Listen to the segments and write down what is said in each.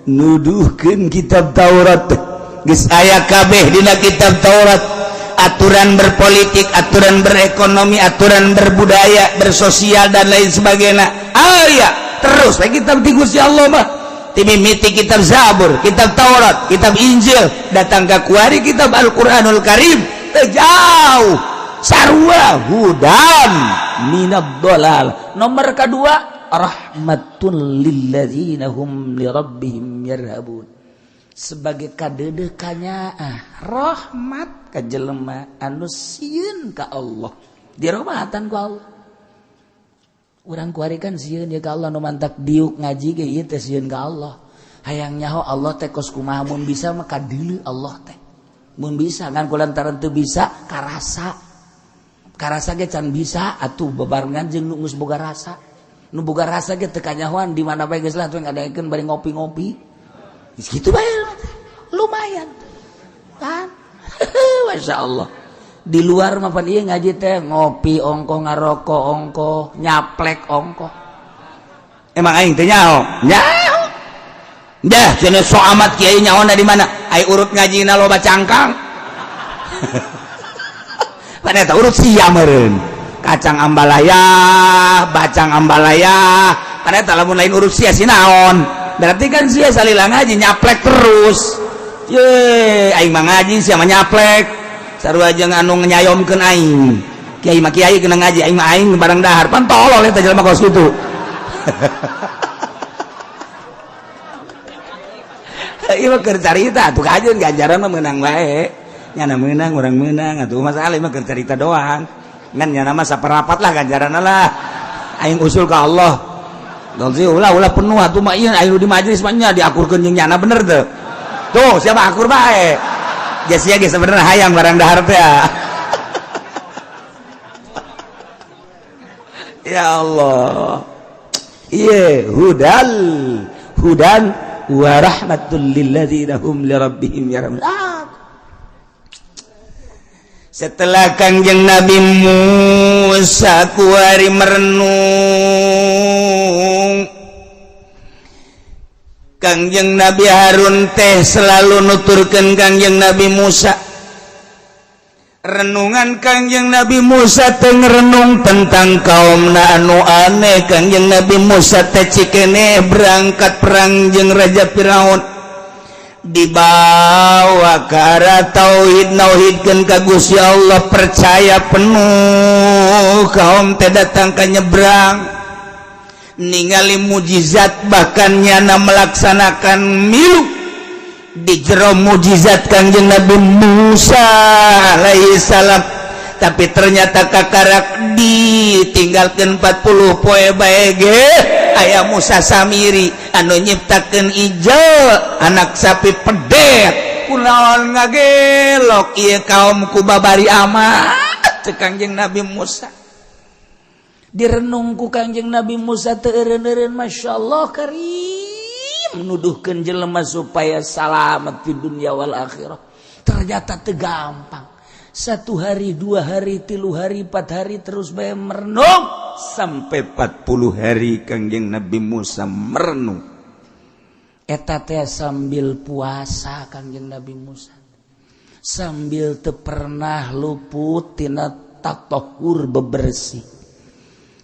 Nuduhkeun kitab Taurat teh geus aya kabeh dina kitab Taurat, aturan berpolitik, aturan berekonomi, aturan berbudaya, bersosial, dan lain sebagainya. Aya terus lagi kitab ti Gusti Allah mah, ti mimiti kitab Zabur, kitab Taurat, kitab Injil, datang ke kuari kitab Al-Qur'anul Karim, teu jauh, sarua hudan minad dolal. Nomor kedua, rahmatun lilladzina hum li rabbihim yarhabun, sebagai kadeudeuh kanyaah, rahmat ka jelema anu sieun ka Allah, dirahmatan ku Allah. Urang kuari kan sieun ya ka Allah, nu mantak diuk ngaji ge ieu teh sieun ka Allah, hayang nyaho Allah teh kos kumaha. Mun bisa mah kadeuleu Allah teh, mun bisa. Ngan kulantaran teu bisa, karasa karasa ge can bisa atuh bebarengan jeung nu geus boga rasa. Nu boga rasa ge teu kanyahoan di mana bae, geus lah tuh ngadaekeun bari ngopi-ngopi gitu bae, lumayan kan. Masya Allah, di luar mah pan ieu ngaji teh ngopi ongko, ngarokok ongko, nyaplek ongko. Emang aing teh nyaho nyaho dah cenah, so amat kiai nyaho di mana ai urut ngajina loba cangkang. Pan eta urut sia meureun, kacang ambalaya, bacang ambalaya. Pan eta lamun lain urut sia si naon? Berarti kan sia salila ngaji nyaplek terus ye. Aing mah ngaji, sia mah nyaplek, sarua jeung anu nyayomkeun aing. Kiai mah kiai kena ngaji, aing mah aing barang dahar. Pan tolol eta jelema kos kitu. Ieu mah keur carita atuh, kajeun ganjaran mah meunang bae, nyana meunang, urang meunang atuh. Masalah mah keur carita doang, ngan nyana mah saperapat lah ganjaranna lah. Aing usul ka Allah. Dong sih, ulah ulah penuh atuh mah. Ieu aing di majelis mah nya diakurkeun jeung nyana, bener teu? Tuh siapa akur bae. Geus sia ge sebenarnya hayang barang dahar teh ya. Ya Allah. Ieu hudal hudan wa rahmatul lilladzina hum li rabbihim yarhamun. Ah. Setelah Kangjeng Nabi Musa kuari merenung, Kangjeng Nabi Harun teh selalu nuturkeun Kangjeng Nabi Musa. Renungan Kangjeng Nabi Musa teh ngerenung tentang kaum anu aneh. Kangjeng Nabi Musa teh cikene berangkat perang jeung Raja Firaun, dibawa ke arah tauhid, nauhidkeun ka Gusti Allah, percaya penuh. Kaum teh datang ka nyebrang, ningali mujizat, bahkan nyana melaksanakan milu di jero mujizat Kangjeng Nabi Musa alaihi salam. Tapi ternyata kakarak ditinggalkan 40 poe bae ge aya Musa Samiri anu nyiptakeun ijel, anak sapi pedet. Kunaon ngagelok ieu kaum ku babari amat, cek Kangjeng Nabi Musa. Direnung ku Kangjeng Nabi Musa teu eureun-eureun. Masya Allah karim, nuduhkeun jelema supaya salamet di dunia wal akhirah ternyata teu gampang. Satu hari, 2 hari, 3 hari, 4 hari, terus bae merenung sampai 40 hari Kangjeng Nabi Musa merenung. Eta teh sambil puasa Kangjeng Nabi Musa, sambil teu pernah luput tina tatahur, bebersih.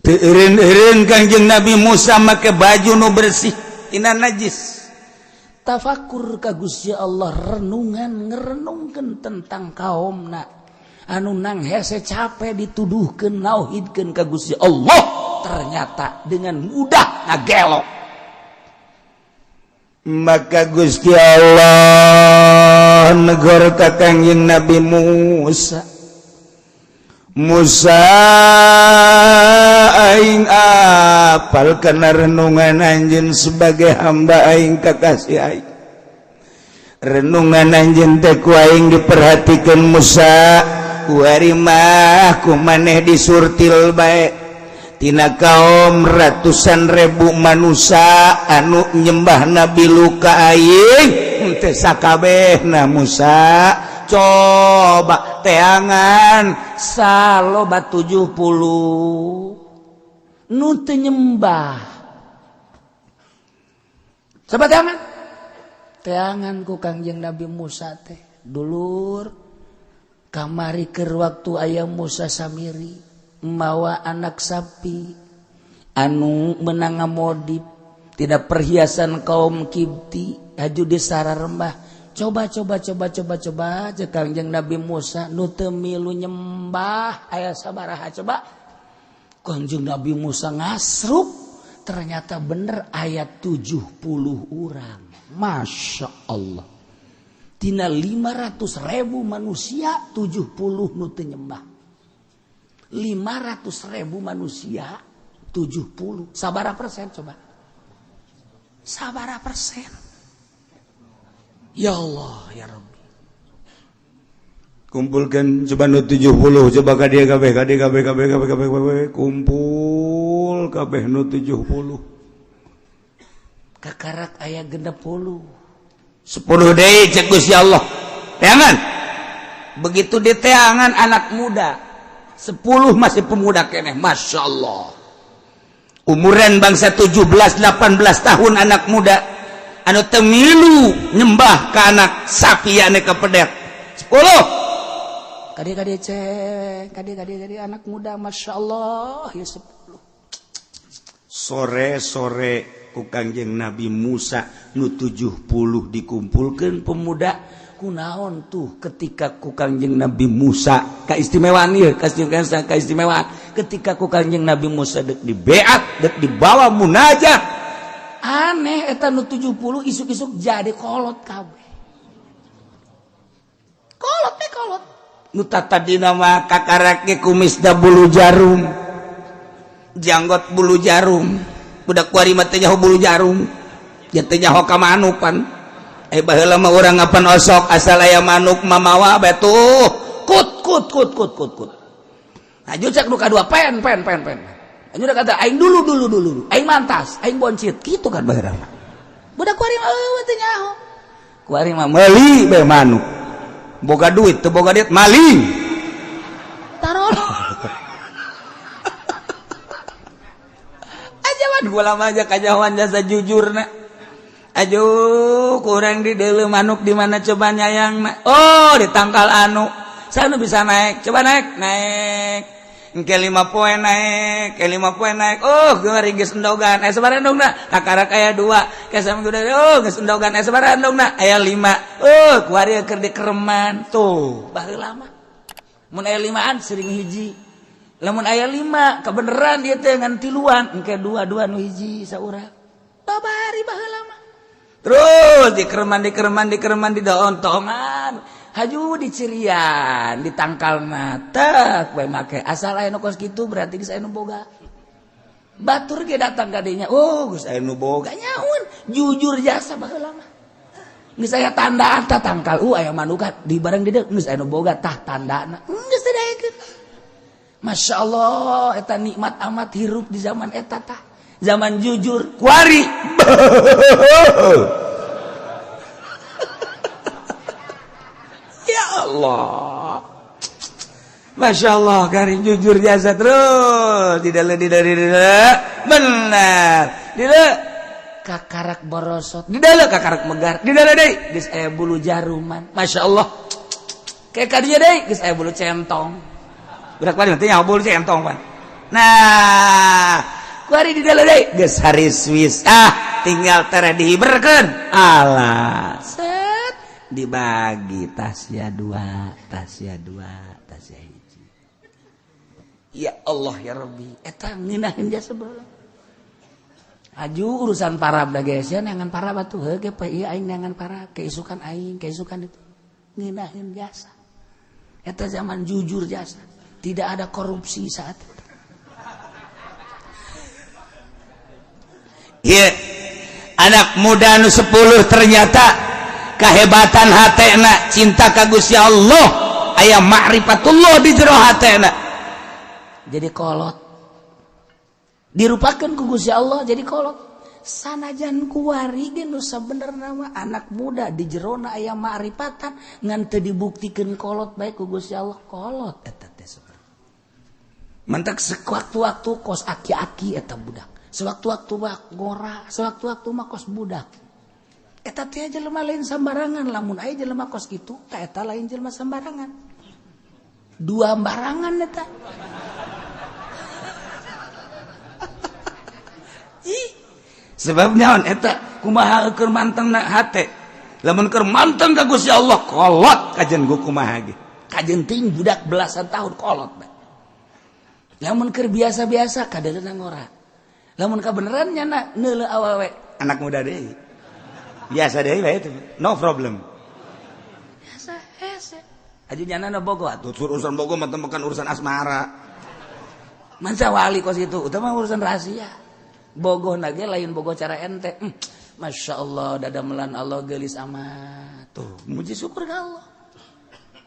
Teu eureun-eureun Kangjeng Nabi Musa make baju nu bersih tina najis. Tafakur ka Gusti Allah, renungan, ngerenungkeun tentang kaumna anu nang hese capek dituduhkeun nauhidkeun ka Gusti Allah, ternyata dengan mudah ngagelok. Maka Gusti Allah negor ka Kangjeng Nabi Musa, "Musa, aing apal kana renungan anjeun sebagai hamba aing, kakasih aing. Renungan anjeun teh ku aing diperhatikan. Musa, kuari mah ku maneh disurtil bae tina kaum ratusan ribu manusia anu nyembah Nabi Luka aing teh sakabehna. Musa, coba teangan saloba 70 nu teu nyembah. Coba teangan Teangan ku Kangjeng Nabi Musa teh dulur kamari keur waktu aya Musa Samiri mawa anak sapi anu menang ngamodip tidak perhiasan kaum Kibti haju di sararembah. Coba coba coba coba coba cek Kangjeng Nabi Musa nu teu milu nyembah aya sabaraha coba. Kangjeng Nabi Musa ngasruk ternyata bener ayat 70 orang. Masya Allah. Tina 500.000 manusia 70 nu teu nyembah. 500.000 manusia 70. Sabaraha persen coba? Sabaraha persen? Ya Allah ya Rabbi. Kumpulkan coba nu 70 coba ka dieu kabeh ka dieu kabeh kabeh kabeh kabeh kumpul kabeh nu 70. Kakarak aya 60. 10 deui cek Gusti Allah. Teangan. Begitu diteangan anak muda 10 masih pemuda keneh, Masya Allah. Umuran bangsa 17 18 tahun anak muda anu teu milu nyembah ka anak sapi anu kapedet 10. Kade-kade cek, kade-kade kade anak muda, Masya Allah ya 10. Sore-sore ku Kangjeng Nabi Musa nu 70 dikumpulkeun pemuda kunaon tuh ketika ku Kangjeng Nabi Musa kaistimewaan ieu kaistimewaan ketika ku Kangjeng Nabi Musa dek dibeat dek dibawa munajat aneh eta nu 70 isuk-isuk jadi kolot kabeh kolot teh kolot nu tatadina mah kakarak ge kumisna bulu jarum janggot bulu jarum budak kuari mah teh nyaho bulu jarum ya teh nyaho ka manuk pan baheula mah urang ngapan osok asal aya manuk mamawa bae tuh kut kut kut kut kut kut. Aju cek nu kadua pen pen pen pen. Aju udah kata aing dulu dulu dulu aing mantas aing boncit kitu kan baheula mah. Budak kuari mah eueuh teh nyaho. Kuari mah meuli bae manuk. Boga duit teu boga duit maling. Tarolo. Ajawan gula mah aja kajawan jasa jujurna. Aduh kurang di deuleu manuk di mana coba nyayang oh di tangkal anu sana bisa naik coba naik naik engke 5 poe naik ke 5 poe naik oh geus geus endogan aya sabaraha endogna kakarak aya 2 ke sama gede oh geus endogan aya sabaraha endogna aya 5 oh kuari keur dikereman tuh baheula mah mun aya 5an sering hiji lamun aya 5 kebeneran ieu teh ngan tiluan engke 2 2 nu hiji saurang babari baheula mah terus dikereman dikereman dikereman di daontongan haju dicirian ditangkal tek bae make asal aya nu kos kitu berarti geus aya nu boga batur ge datang ka dinya oh geus aya nu boga nyaun jujur jasa baheula mah geus aya tandaan tah tangkal aya manuka di bareng di dieu geus aya nu boga tah tandana geus teu daekeun Masya Allah eta nikmat amat hirup di zaman eta tah zaman jujur kuari ya Allah Masya Allah garing jujur jasa terus tidak tidak tidak benar tidak kakarak borosot tidak kakarak megar tidak deh geus aya bulu jaruman Masya Allah kayak kadinya deh geus aya bulu centong budak balik nanti bulu centong pan nah kuari di dalam deui geus hari Swiss ah tinggal tere dihiberkeun alah set dibagi tasya 2 tasya 2 tasya 1 ya Allah ya Rabbi eta ngeunaheun jasa baheula aju urusan parab da geus ya neangan parab atuh heuh ge ieu aing neangan parab keisukan aing keisukan itu ngeunaheun jasa eta zaman jujur jasa tidak ada korupsi saat itu. Yeah. Anak muda nu 10 ternyata kehebatan hatena cinta ka Gusti Allah aya ma'rifatullah di jero hatena jadi kolot dirupakeun ku Gusti Allah jadi kolot sanajan kuari ge nu sabenerna mah anak muda di jerona aya ma'rifatan ngan teu dibuktikeun kolot bae ku Gusti Allah kolot eta teh sebenarnya mantak sewaktu-waktu kos aki-aki eta budak sewaktu-waktu mah ngora sewaktu-waktu mah kos budak Eta teh jelema lain sambarangan. Lamun aya jelema kos kitu, ta eta lain jelema sambarangan, dua barangan eta. Ih, sebab nyaon eta kumaha keur mantengna hate. Lamun keur manteng ka Gusti Allah, kolot kajen gu kumaha ge, kajen ting budak belasan tahun kolot bae. Lamun keur biasa-biasa kadeuleuna ngora, lamun kabeneran nyana neuleu awewe anak muda deui, biasa deui bae itu, no problem. Biasa hese aju nyana na bogo atuh. Urusan bogo mah bukan urusan asmara, manca wali kos itu utama urusan rahasia. Bogoh nage lain bogoh cara ente. Masya Allah, dadamelan Allah gelis amat tuh, muji syukur ka Allah.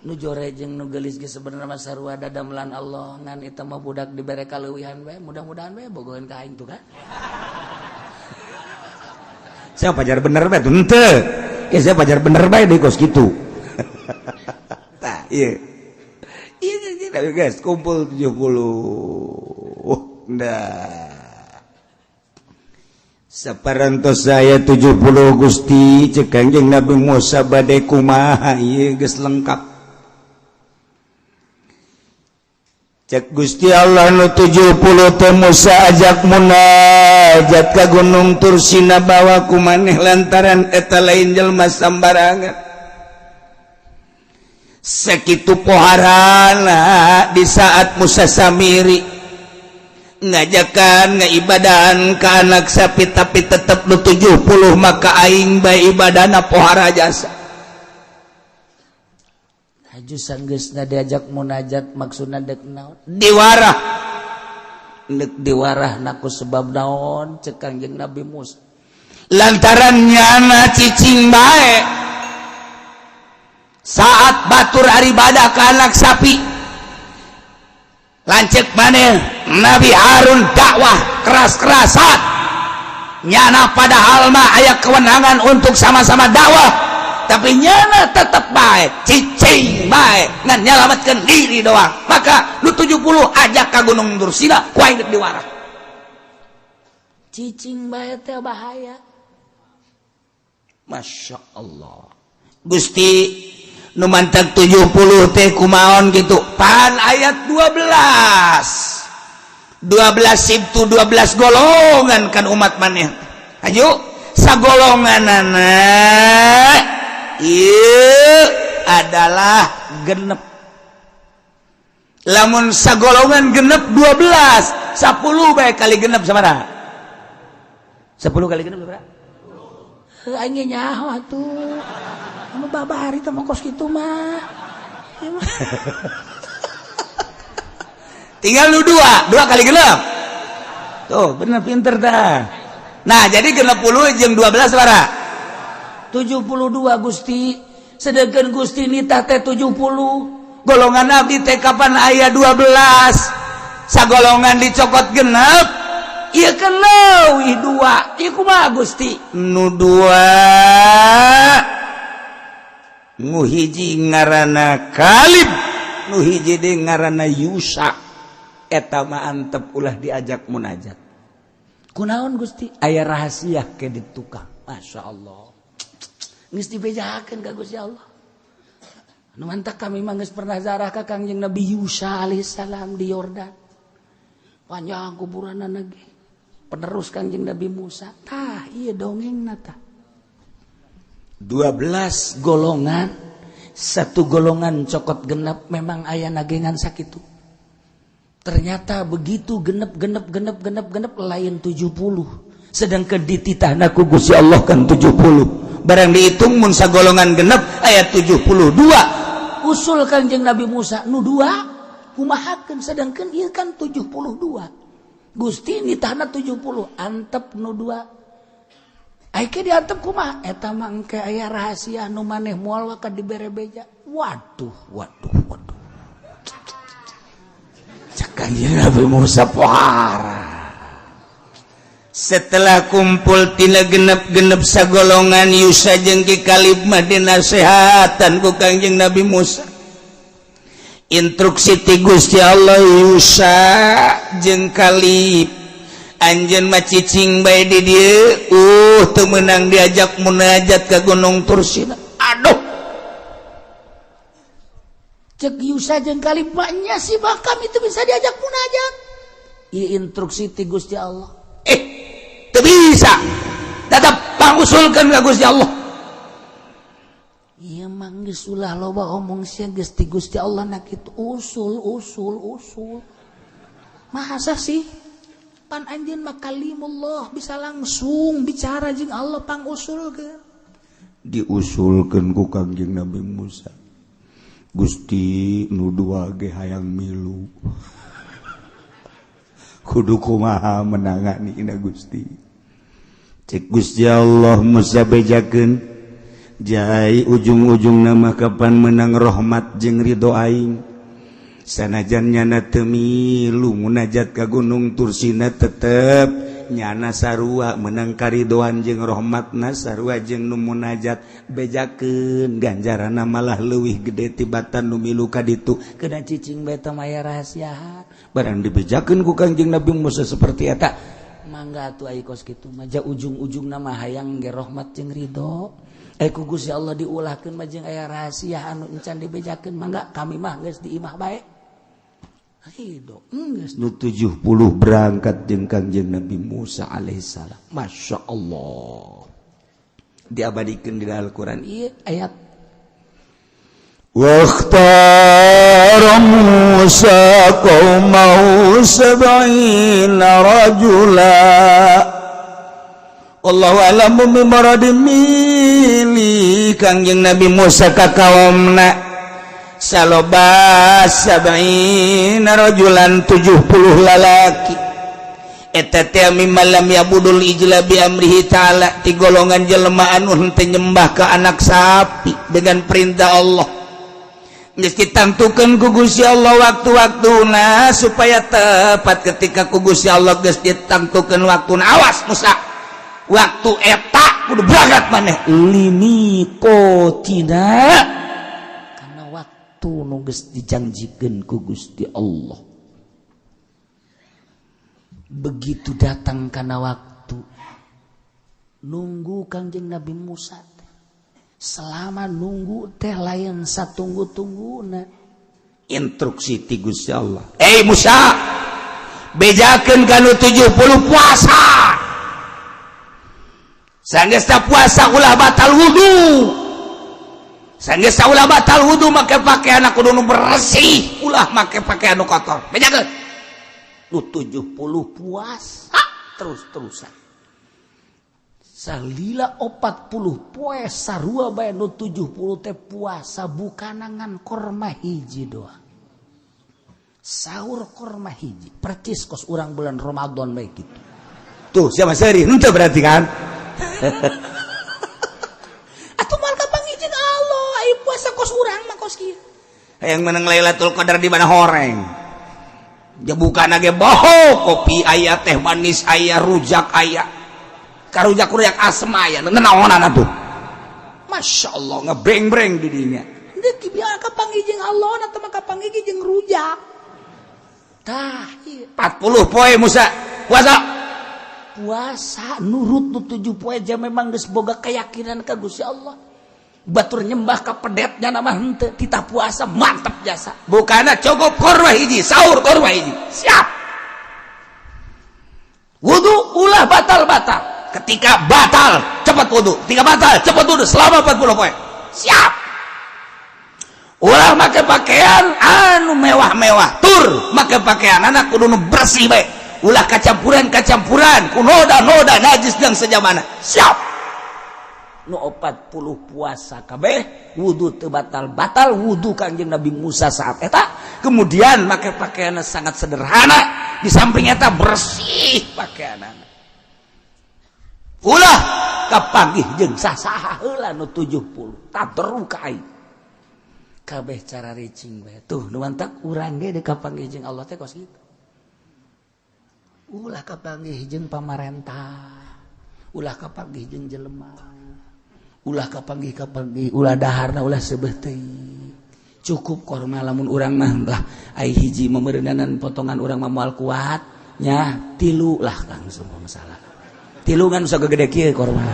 Nu jore jeung nu gelis ge sebenarnya mah sarua dadamelan Allah, ngan eta mah budak dibere kaleuwihan bae, mudah-mudahan bae bogoheun ka aing tuh kan. Saya pajar bener bae tuh henteu. Ya saya pajar bener bae deui kos kitu. Tah ieu. Ieu ieu guys, kumpul 70. Nah. Saparantos saya 70 Gusti, cek Kangjeng Nabi Musa, bade kumaha ieu, geus lengkap. Cek Gusti Allah, nu 70 teh Musa ajak munajat ka Gunung Tursina, bawa ku maneh lantaran eta lain jelma sambarangan. Sakitu poharana di saat Musa Samiri ngajakan ngaibadahan ke anak sapi, tapi tetep nu 70 maka aing bae ibadahna pohara jasa. Haju sanggeusna diajak munajat, maksudna dek naon? Diwarah, dek diwarah naku sebab naon? Cek Kangjeng Nabi Musa, lantaran nyana cicing bae saat batur ibadah ke anak sapi. Lanceuk maneh Nabi Harun dakwah keras-kerasan, nyana padahal mah aya kewenangan untuk sama-sama dakwah, tapi nyana tetep bae cicing bae ngan nyalamatkan diri doang. Maka nu 70 ajak ka Gunung Tursina ku aing dek diwarah. Cicing bae teh bahaya. Masya Allah Gusti, nu mantak 70 teh kumaon gitu pan ayat 12, 12 sibtu, 12 golongan kan umat maneh. Ayo, sagolongan anak ieu adalah genep. Lamun sagolongan genep 12, 10 bae kali genep sabaraha? 10 kali genep sabaraha? Heuh, aing ge nyaho atuh. Anu babari teh mah kos kitu mah. Tinggal lu dua, dua kali genep. Tuh, bener pinter dah. Nah, jadi 60 jeung 12 sabaraha? 72 Gusti. Sedangkan Gusti nitah teh 70. Golongan abdi teh kapan aya 12? Sagolongan dicokot genep. Ieu kan leuwih dua. Ieu kumaha Gusti? Nu dua nu hiji ngaranna Kalib, nu hiji deui ngaranna Yusa. Eta mah antep ulah diajak munajat. Kunaon Gusti? Aya rahasia ke di tukang. Masya Allah, geus dibejakeun ka Gusti Allah. Nu mantak kami mah geus pernah zarah ka Kangjeng Nabi Yusa alaihissalam di Yordan. Panjang kuburanna ge, penerus Kangjeng Nabi Musa. Tah ieu dongengna tah. 12 golongan, satu golongan cokot genep. Memang aya nagengan sakitu. Ternyata begitu genep genep genep genep genep lain 70, sedangkan dititahna ku Gusti Allah kan 70. Barang dihitung mun sagolongan genep aya 72. Usul Kanjeng Nabi Musa, nu dua kumahakeun, sedangkan ieu kan 72, Gusti nitahna 70, antep nu dua. Aike diantep kumaha? Eta mah engke aya rahasia nu maneh moal waka dibere beja. Waduh, waduh, waduh. Cek Kanjeng Nabi Musa pohara. Setelah kumpul tina genep-genep sagolongan, Yusa jeung Ki Kalib mah dinasehatan ku Kangjeng Nabi Musa. Instruksi ti Gusti Allah, Yusa jeung Kalib. Anjeun mah cicing bae di dieu, teu meunang diajak munajat ke Gunung Tursina. Aduh, cek Yusa jeung kalimahnya sih, bah, kami itu bisa diajak munajat. Ieu instruksi ti Gusti Allah. Eh, teu bisa, tetap pangusulkeun ka Gusti Allah. Ieu mah geus ulah loba omong sia, geus ti Gusti Allah nak kitu, usul usul usul. Masa sih, pan anjeun mah kalimullah, bisa langsung bicara jeung Allah, pangusulkeun. Diusulkeun ku Kangjeng Nabi Musa, Gusti, nu dua ge hayang milu, kudu kumaha menangani ina, Gusti? Cek Gusti Allah, Musa, bejakeun jai, ujung-ujung nama kapan menang rahmat jeung ridho aing. Sanajan nyana teu milu munajat ka Gunung Tursina, tetep nyana sarua menang karidoan jeung rahmatna, sarua jeung nu munajat. Bejakeun, ganjaranna malah leuwih gede tibatan nu milu ka ditu. Kena cicing bae, teu maya rahasia. Barang dibejakeun ku Kangjeng Nabi Musa seperti eta, mangga atuh, ai kos kitu mah ja ujung-ujungna mah hayang ge rahmat jeung ridho. Eh, ku Gusti Allah diulahkeun mah jeung aya rahasia anu encan dibejakeun. Mangga, kami mah geus di imah bae. Ridho geus. Nu 70 berangkat jeung Kangjeng Nabi Musa alaihissalam. Masya Allah, diabadikan di dalam Al-Quran ieu ayat. واختار موسى قومه 70 رجلا. Allahu a'lamu bimuradi. Milih Kangjeng Nabi Musa ka kaumna saloba 70 rajulan, 70 lalaki. Eta teh mimman lam ya'budul ijla bi amrihi ta'ala, ti golongan jelema anu henteu nyembah ka anak sapi dengan perintah Allah. Geus ditantukeun ku Gusti Allah waktu-waktuna supaya tepat. Ketika ku Gusti Allah geus ditantukeun waktuna, awas Musa, waktu eta kudu berangkat maneh limiqatina, karena waktu nu geus dijanjikeun ku Gusti Allah. Begitu datang karena waktu, nunggu Kangjeng Nabi Musa teh. Selama nunggu teh lain satunggu-tungguna. Instruksi ti Gusti Allah, eh Musa, bejakeun kanu 70, puasa. Sanggeus puasa, ulah batal wudu. Sanggeus ulah batal wudu, make pakaian kudu nu bersih, ulah make pakaian nu kotor. Bejakeun nu 70 puasa terus-terusan salila 40 poe, sarua bae nu 70 teh puasa, bukan ngan korma hiji doang, sahur korma hiji, percis kos urang bulan Ramadan bae gitu. Tuh, siapa seri henteu berarti kan? Atuh moal kapanggih jeung Allah ai puasa kos urang mah kos kieu. Hayang menang Lailatul Qadar di mana horeng? Ya bukan ge boho, kopi aya, teh manis aya, rujak aya, karujak rujak asem aya, naonan atuh. Masya Allah, ngebreng-breng di dinya. Deuk biar kapanggih jeung Allah atau mah kapanggih jeung rujak. Tah, ieu. 40 poe Musa puasa. Puasa nurut nu 7 poe aja, memang geus boga keyakinan ka Gusti Allah. Batur nyembah ka pedetnya nama henteu, titah puasa mantep jasa. Bukana cukup korma hiji sahur, korma hiji siap, wudu ulah batal-batal. Ketika batal, cepat wudu. Ketika batal, cepat wudu, selama 40 poe. Siap, ulah make pakaian anu mewah-mewah, tur make pakaian anak kudu nu bersih bae, ulah kacampuran-kacampuran ku noda-noda najis dan sejamana. Siap. Nu 40 puasa kabeh, wudu teu batal-batal wudu Kangjeng Nabi Musa saat eta. Kemudian make pakaian sangat sederhana, di samping eta bersih pakaian, ulah kapanggih jeung sasaha heula nu 70 taderu ka aing kabeh cara ricing bae. Tuh, nu mantak urang ge deuk kapanggih jeung Allah teh kos kitu. Ulah kapanggih jeung pamarentah, ulah kapanggih jeung jelema, ulah kapanggih kapanggih, ulah daharna ulah seubeuh teuing, cukup korma. Lamun urang mah lah, ai hiji memeureunanan potongan urang mah moal kuat. Nya tilu lah langsung masalah. Tilu kan bisa gede kieu korma.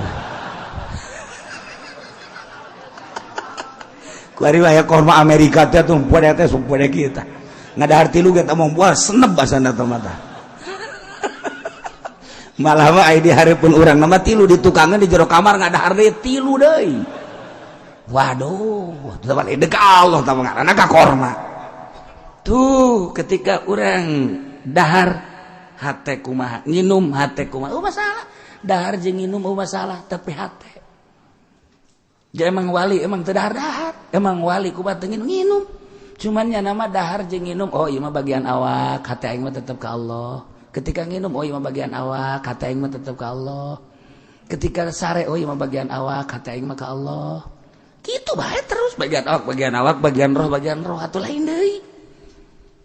Kuari aya korma Amerika teh tumpuan teh sumpuan kieu tah. Ngadahar tilu ge teh moal senep basana teh mata. Malah mah aya di hareupeun urang mah tilu di tukangan di jero kamar ngadahar deui tilu deui. Waduh, teu balik ka Allah tah ngaranna ka korma. Tuh ketika urang dahar hate kumaha, nginum hate kumaha, oh masalah. Dahar jeung nginum oh masalah, tapi hate. Jadi emang wali emang teu dahar-dahar, emang wali kumaha teu nginum. Cuman nya nama dahar jeung nginum, oh ieu mah bagian awak, hate aing mah tetep ka Allah. Ketika nginum, oh ieu mah bagian awak, hate aing mah tetep ka Allah. Ketika sare, oh ieu mah bagian awak, hate aing mah ka Allah. Gitu bae terus bagian awak, bagian awak, bagian roh atuh lain deui.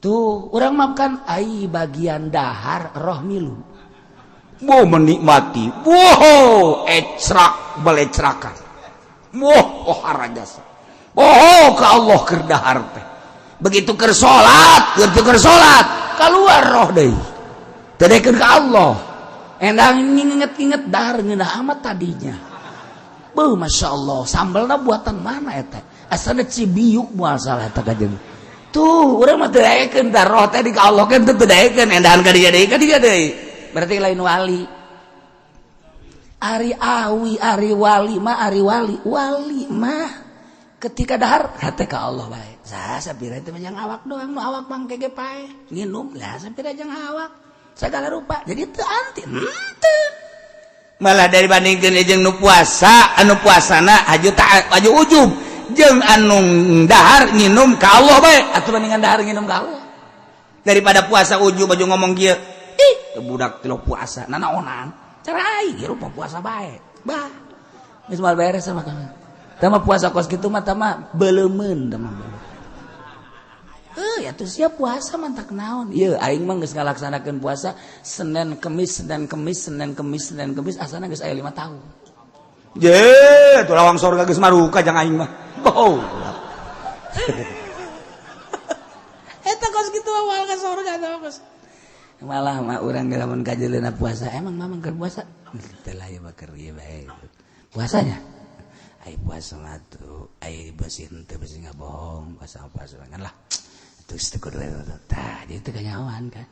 Tuh, urang makan ai bagian dahar roh milu. Mau menikmati. Wow, ecrak belecrakan. Wah, oh harajasa. Oh, ke Allah keur dahar teh. Begitu keur salat, keur salat, keluar roh deui. Teu dekeun ka Allah. Endang nginget-nginget dahar ngeunah amat tadinya. Beuh, Masya Allah, sambalna buatan mana eta? Asalna Cibiuk moal salah eta kajeng. Tuh, urang mah teu daekeun tah roh teh di ka Allah kan teu daekeun, endahan ka dieu deui ka dieu deui. Berarti lain wali. Ari awi ari wali mah ari wali, wali mah ketika dahar hate ka Allah bae. Saha sapira teh mah awak doang, nu awak mangke ge pae. Nginum lah sapira jeung awak. Segala rupa. Jadi teu anti henteu. Malah dibandingkeun jeung nu puasa, anu puasana haju ta haju ujub jeung anu dahar nginum ka Allah bae. Atuh bandingan dahar nginum ka Allah. Daripada puasa ujub baju ngomong kieu. Ih, budak teu puasa, nanaonan. Cara aing rupa puasa bae. Bah. Geus moal beres sama kamu. Tama puasa kos kitu mah tama beleumeun tama. Ya tuh siap puasa mantak naon. Ieu aing mah geus ngalaksanakeun puasa Senin Kemis Senin Kemis Senin Kemis Senin Kemis asana geus aya 5 tahun. Je, tuh lawang sorga geus maruka jang aing mah. Oh. Eta kos kitu awal ka sorga tah kos. Malah mah urang ge lamun kajeleuna puasa, emang mamang keur puasa? Teu lah ieu mah keur ieu bae. Puasanya? Ai puasa mah tuh, ai beusi henteu beusi ngabohong, puasa-puasa kan lah. Terus teu kudu tah, jadi teu kanyahoan kan.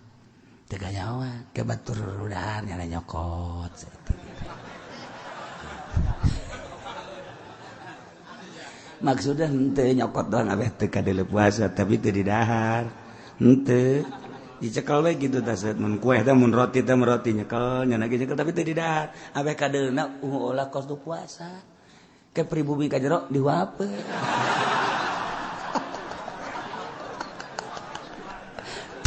Teu kanyahoan, ke batur udahan nyala nyokot saeutik. Maksudnya henteu nyokot doang abeh teu kadeuleu puasa, tapi teu didahar. Henteu dicekel we gitu tah mun kue teh mun roti teh mun roti nyekel nya lagi nyekel tapi teu didahar. Abeh kadeulna ulah kos tu puasa. Ke pribumi ka jero diwape.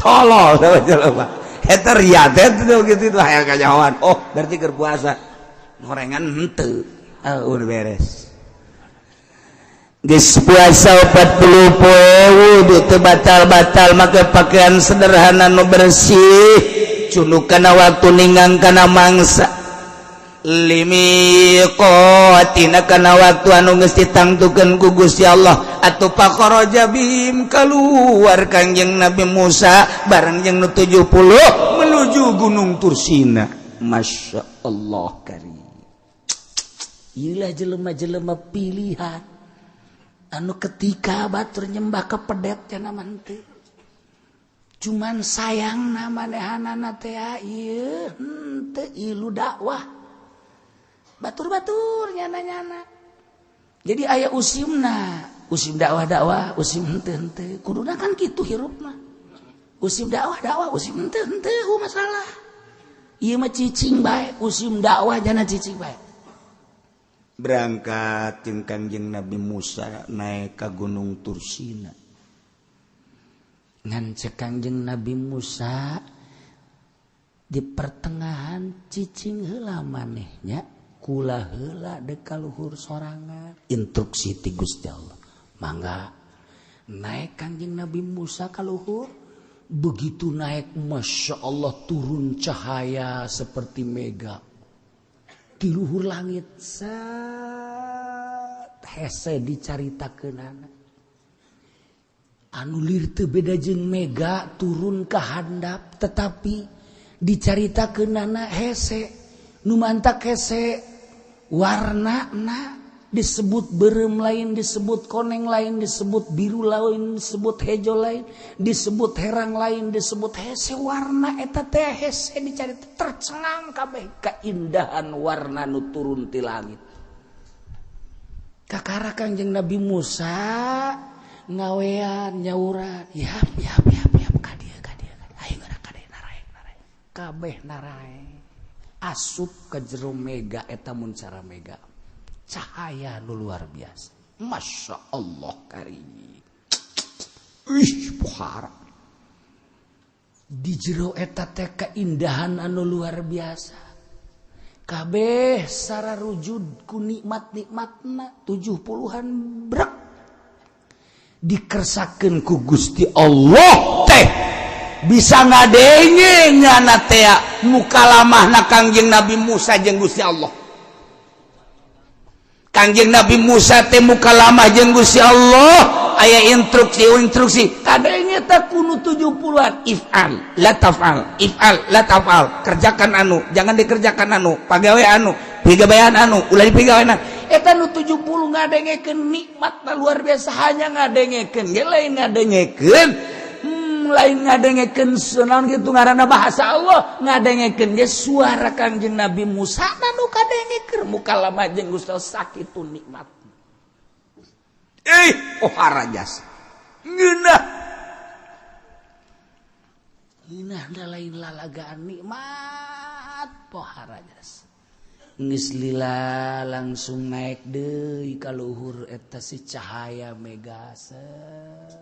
Tolol teh jelema. Eta ria teh teu kitu teh hayang kanyahoan. Oh, berarti keur puasa. Gorengan henteu. Ah, udah beres. Geus puasa 40 poe wudu teu batal-batal make pakaian sederhana nu bersih cunduk kana waktu ninggang kana mangsa limiqatina kana waktu anu geus ditangtukeun ku Gusti Allah atuh pakharaja bihim kaluar Kangjeng Nabi Musa bareng jeung nu 70 menuju Gunung Tursina. Masya Allah karim. Ieulah jelema-jelema pilihan anu ketika batur nyembah kepedet cenah mah henteu. Cuman sayangna manehanana teh ieu henteu ilu dakwah. Batur-batur nyana-nyana. Jadi aya usimna, usim dakwah-dakwah, usim henteu-henteu. Kuduna kan kitu hirup mah. Usim dakwah-dakwah, usim henteu-henteu masalah. Ieu mah cicing bae, usim dakwah jana cicing bae. Berangkat jeung Kangjeng Nabi Musa naik ka Gunung Tursina. Ngan cek Kangjeng Nabi Musa di pertengahan cicing heula manehnya kula heula deuk ka luhur sorangan. Instruksi ti Gusti Allah. Mangga naik Kangjeng Nabi Musa ka luhur. Begitu naik Masya Allah turun cahaya seperti mega. Di luhur langit set hese dicaritakeunana. Anu lir teu beda jeung mega turun ke handap, tetapi Dicaritakeunana hese, nu mantak hese warna disebut beureum lain, disebut koneng lain, disebut biru lain, disebut hejo lain, disebut herang lain, disebut hese warna eta teh hese. Dicari tercengang kabeh keindahan warna nu turun ti langit. Kakara Kangjeng Nabi Musa ngawean, nyauran, "Yap, yap, yap, yap, ka dieu, ka dieu, ayo geura ka dieu." Naraek, naraek kabeh, naraek asup ke jero mega eta. Mun cara mega cahaya nu luar biasa, Masya Allah kari, ih, pohara di jero eta teh keindahan anu luar biasa. Kabeh sara rujud ku nikmat-nikmatna 70-an brek dikersakeun ku Gusti Allah teh bisa ngadenge nyana teh mukalamahna Kangjeng Nabi Musa jeung Gusti Allah. Kangjeng Nabi Musa teh mukalamah jeung Gusti Allah, aya instruksi-instruksi, kadenge teh kunu 70-an, if'al la taf'al, if'al la taf'al, kerjakan anu, jangan dikerjakan anu, pagawe anu, pigawean anu, ulah dipigawean. Eta nu 70 ngadengekeun nikmat luar biasa. Hanya ngadengekeun ge lain ngadengekeun, lain ngadengekeun naon kitu ngaranna bahasa Allah, ngadengekeun ge suara Kangjeng Nabi Musa nu kadengekeun mukalamah jeung Gusti Allah, sakitu nikmat. Eh, pohara jasa ngeunah ngeunah da lain lalagaan nikmat, pohara jasa. Geus lila langsung naik deui ka luhur eta si cahaya mega, set.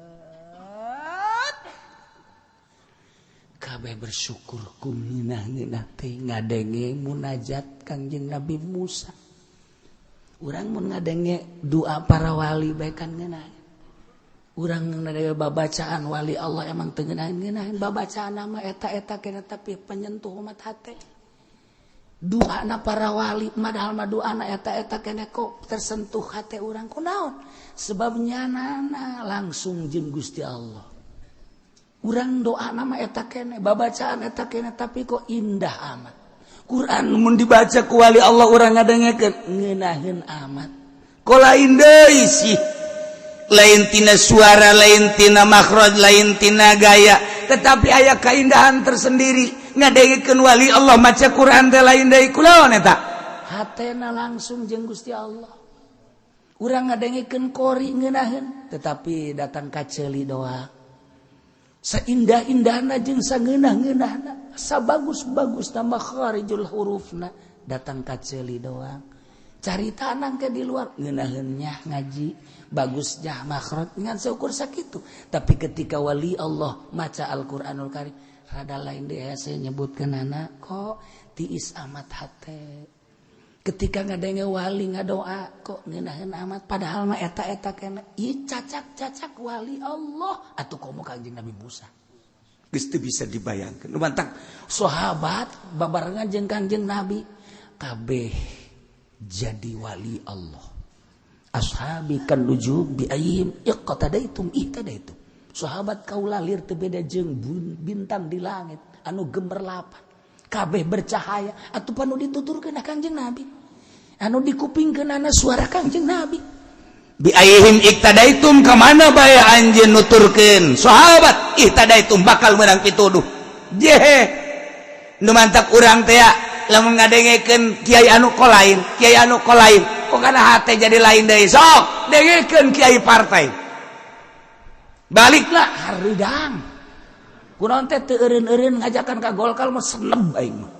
Kabeh bersyukur ku ngeunah-ngeunah teh ngadenge munajat Kangjeng Nabi Musa. Urang mun ngadenge doa para wali bae kan ngeunah. Urang ngadenge babacaan wali Allah emang teu ngeunah-ngeunahin babacaan mah eta-eta kena, tapi penyentuh umat hate. Doana para wali padahal mah doana eta-eta kene, kok tersentuh hate urang? Kunaon? Sebab nyanana langsung jeung Gusti Allah. Urang doa nama eta kene, babacaan eta kene, tapi kok indah amat. Quran mun dibaca ku wali Allah, urang ngadengekeun ngeunaheun amat, kok lain deui sih, lain tina suara, lain tina makhraj, lain tina gaya, tetapi aya keindahan tersendiri. Ngadengekeun wali Allah maca Quran teh lain deui. Kunaon eta? Hatena langsung jeung Gusti Allah. Urang ngadengekeun qori ngeunaheun, tetapi datang ka ceuli doa. Saindah-indahna jeung sangeunah-ngeunahna, sabagus-bagusna makharijul hurufna, datang ka ceuli doang. Carita nangke di luar ngeunaheun ngaji bagusnya makhraj ngan seukur sakitu, tapi ketika wali Allah maca Al-Qur'anul Karim rada lain deh. Saya nyebutkeun anak kok tiis amat hate ketika ngadenge wali ngadoa, kok ngeunaheun amat, padahal mah eta-eta kena. Ieu cacak-cacak wali Allah atuh, komo Kangjeng Nabi Musa. Geus teu bisa dibayangkeun. Nu mantak sahabat babarengan jeung Kangjeng Nabi kabeh jadi wali Allah. Ashabi kan nujum bi ayyihim iqtadaitum ihtadaitum. Sahabat kaula lir teu beda jeung bintang di langit anu gemerlapan, kabeh bercahaya. Atuh panu dituturkeun Kangjeng Nabi, anu dikupingkeun suara Kangjeng Nabi. Bi ayyihim iqtadaitum, ka mana bae anjeun nuturkeun sahabat, ihtadaitum, bakal menang pituduh. Jehe, nu mantak urang teh lamun ngadengekeun kiai anu ko lain, kiai anu ko lain, kok kana hate jadi lain deui. Sok dengekeun kiai partai, baliklah hareudang. Kunaon teh teu eureun-eureun ngajakan ka Golkar mah, seneb aing mah.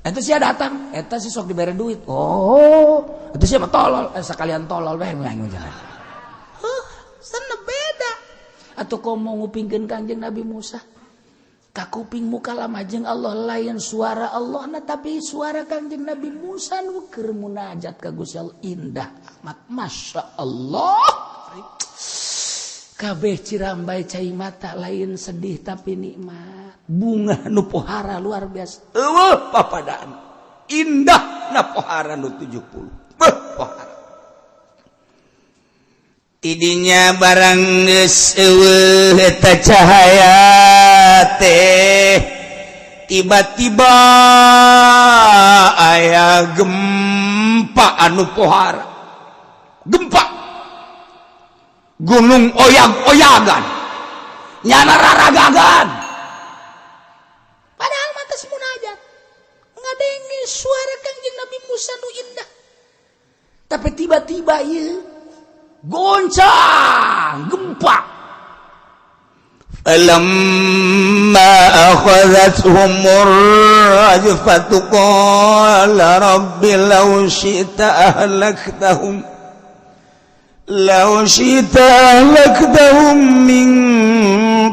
Eta sia datang, eta sih sok dibere duit. Oh, itu siapa tolol, eh, sekalian tolol bae aing mah. Huh, seneb beda. Atau komo ngupingkeun Kangjeng Nabi Musa. Kakuping mukalamah jeung Allah, lain suara Allah na, tapi suara Kangjeng Nabi Musa nu keur munajat ka Gusti Allah, indah amat, Masya Allah. Kabeh cirambai cai mata, lain sedih tapi nikmat, bunga nu pohara luar biasa, eueuh papadaan indah na pohara nu 70. Beuh, pohara tidinya. Barang geus eueuh eta cahaya teh. Tiba-tiba aya gempa anu pohara, gempa gunung oyag-oyagan, nyana raragagan. Padahal mah geus munajat, ngadenge suara Kangjeng Nabi Musa nu indah, tapi tiba-tiba ieu goncang gempa. فلما أخذتهم الرجفة قال رب لو شئت أهلكتهم من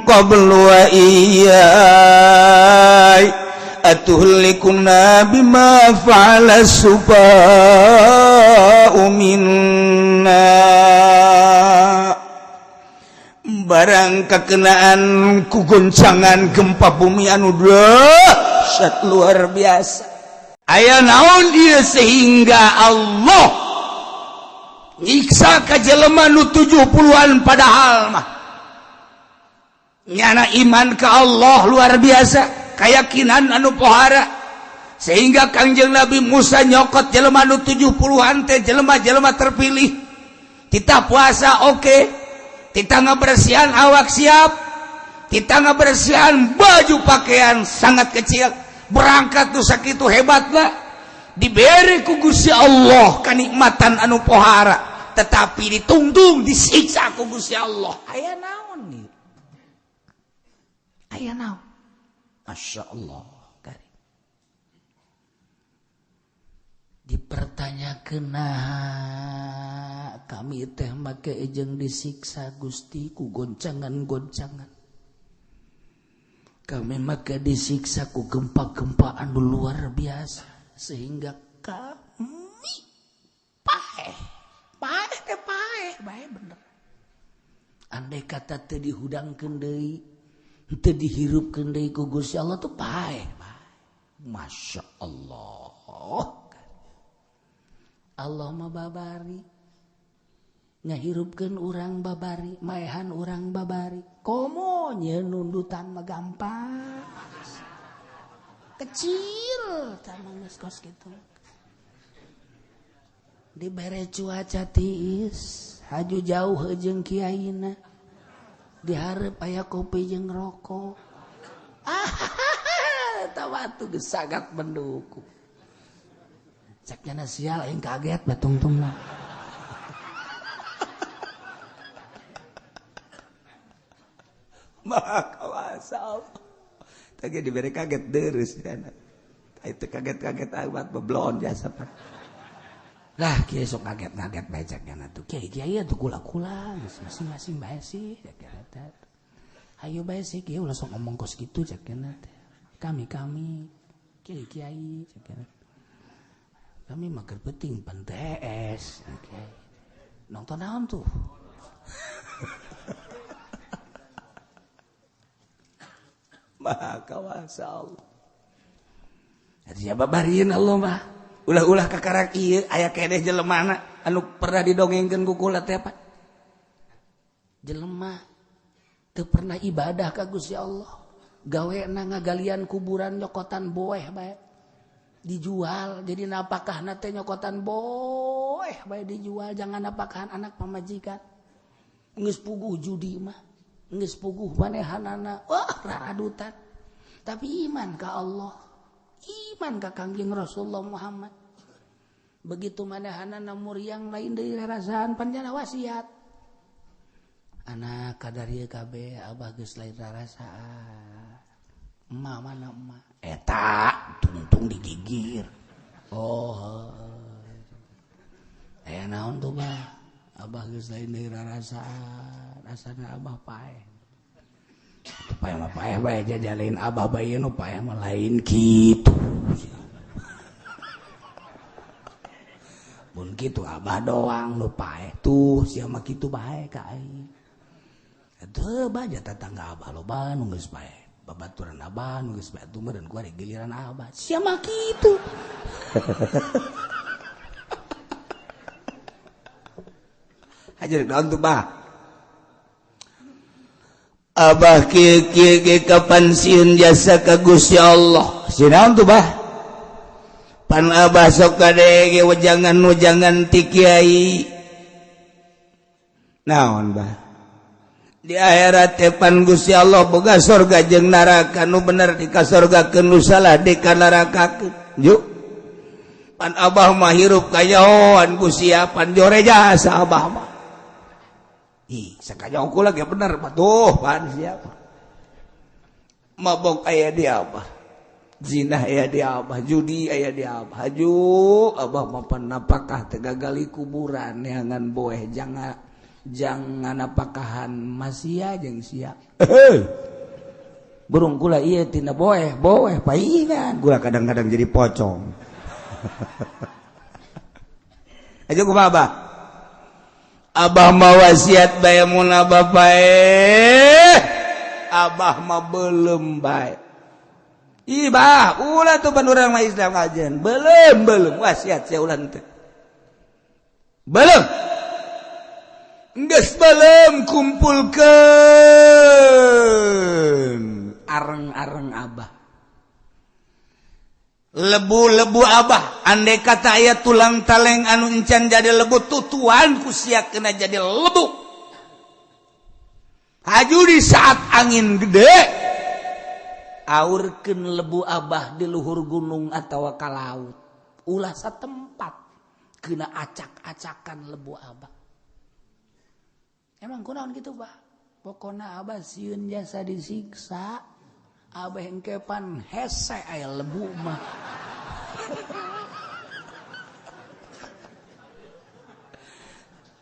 قبل وإياي أتهلكنا بما فعل السفهاء منا. Barang kekenaan ku goncangan gempa bumi anu dahsyat luar biasa, aya naon dia sehingga Allah nyiksa ka jelema nu 70-an, padahal mah nyana iman ke Allah luar biasa, keyakinan anu pohara, sehingga Kangjeng Nabi Musa nyokot jelema nu 70-an teh jelema-jelema terpilih. Kita puasa oke, okay. Kita ngebersihan awak siap, kita ngebersihan baju pakaian sangat kecil, berangkat tuh sakitu hebatlah, diberi ku Gusti Allah kenikmatan anu pohara, tetapi ditungtung disiksa ku Gusti Allah. Aya naon nih? Aya naon? Masya Allah karim. Dipertanyakan, nah kami teh make jeung disiksa Gusti ku goncangan-goncangan, kami make disiksa ku gempa-gempa anu luar biasa sehingga kami paeh paeh teh paeh bae bener. Andai kata teu dihudangkeun deui, teu dihirupkeun deui ku Gusti Allah tuh paeh bae. Masya Allah, Allah mah babari ngahirupkeun urang, babari maehan urang, babari komo nyeun nundutan mah gampang kecil tah geus kos kitu. Dibere cuaca tiis, haju jauh jeung kiaina, dihareup aya kopi jeung rokok, ah eta watu geus sagat mendukung. Cek nyana sial aing kaget batungtung lah. Maha kuasa Allah. Tadi diberi kaget terus ya. Itu kaget-kaget amat beblon jasa pak. Lah kiai sok kaget-kaget bae cek nyana tuh. Kiai kiai tuh kula-kula masing-masing bae sih cek nyana teh. Hayu bae sih kiai ulah sok ngomong kos kitu cek nyana teh. Kami-kami kiai kiai cek nyana. Kami mager penting PTS. Okay. Nonton naon tuh? Maha kuasa Allah. Siapa bariin Allah mah? Ulah-ulah kakarak ieu aya keneh jelemana anu pernah didongengkeun ku kula teh apa? Jelema teu pernah ibadah ka Gusti Allah. Gawena ngagalian kuburan nyokotan boeh bae. Dijual jadi napakahna teh nyokotan boeh bae dijual, jangan napakahan anak pamajikan. Geus puguh judi mah, geus puguh manehanana, wah raradutan. Tapi iman ka Allah, iman ka Kangjeng Rasulullah Muhammad. Begitu manehanana muriang lain deui rarasaan panjana wasiat. Anak kadar ieu kabeh abah geus lain rarasaan. Emak mana emak? Eta tungtung digigir. Oh. Aya naon tuh bah? Abah geus lain deui rarasaan, asana abah paeh. Paeh mah paeh bae jajalain abah bae nu paeh mah lain kitu. Mun kitu abah doang nu paeh tuh sia mah kitu bae ka aing. Atuh bae tetangga abah loba nu geus paeh. Babaturan abah nu geus bae tuh meureun ku ari giliran abah. Sia mah kitu. Hajar naon tuh bah? Abah kieu kieu ge kapan sieun jasa ka Gusti Allah. Sieun naon tuh, bah? Pan abah sok kadege wejangan-wejangan ti kiai. Naon, bah? Di akhirat teh pan Gusti Allah boga sorga jeung neraka, nu bener di ka sorgakeun, nu salah di ka nerakakeun. Yuk. Pan abah mah hirup kayahoan ku sia, pan jore jasa abah mah. Ih, sakanyaho kula ge bener patuh pan siapa. Mabok aya di abah. Zina aya di abah, judi aya di abah. Haju abah mah pan napakah teh gagali kuburan neangan boeh jangan jangan napakahan masia jeung sia. Burung kula ieu tina boeh, boeh paingan. Kula kadang-kadang jadi pocong. Aja kumaha abah? Abah mah wasiat bae mun abah paeh. Abah mah belum bae. Ih bah, ulah tuh pan urang mah Islam ajen. Belum, belum wasiat sia ulah teh. Belum. Geus belum kumpulkeun areng-areng abah. Lebu-lebu abah, andai kata aya tulang taleng anu encan jadi lebu, tutuan ku sia kena jadi lebu. Haju di saat angin gede, aurkeun lebu abah di luhur gunung atawa ka laut. Ulah satempat kena acak-acakan lebu abah. Emang kunaon gitu, bah? Pokona abah sieun jasa disiksa. Abah engkepan hese aya lebu mah.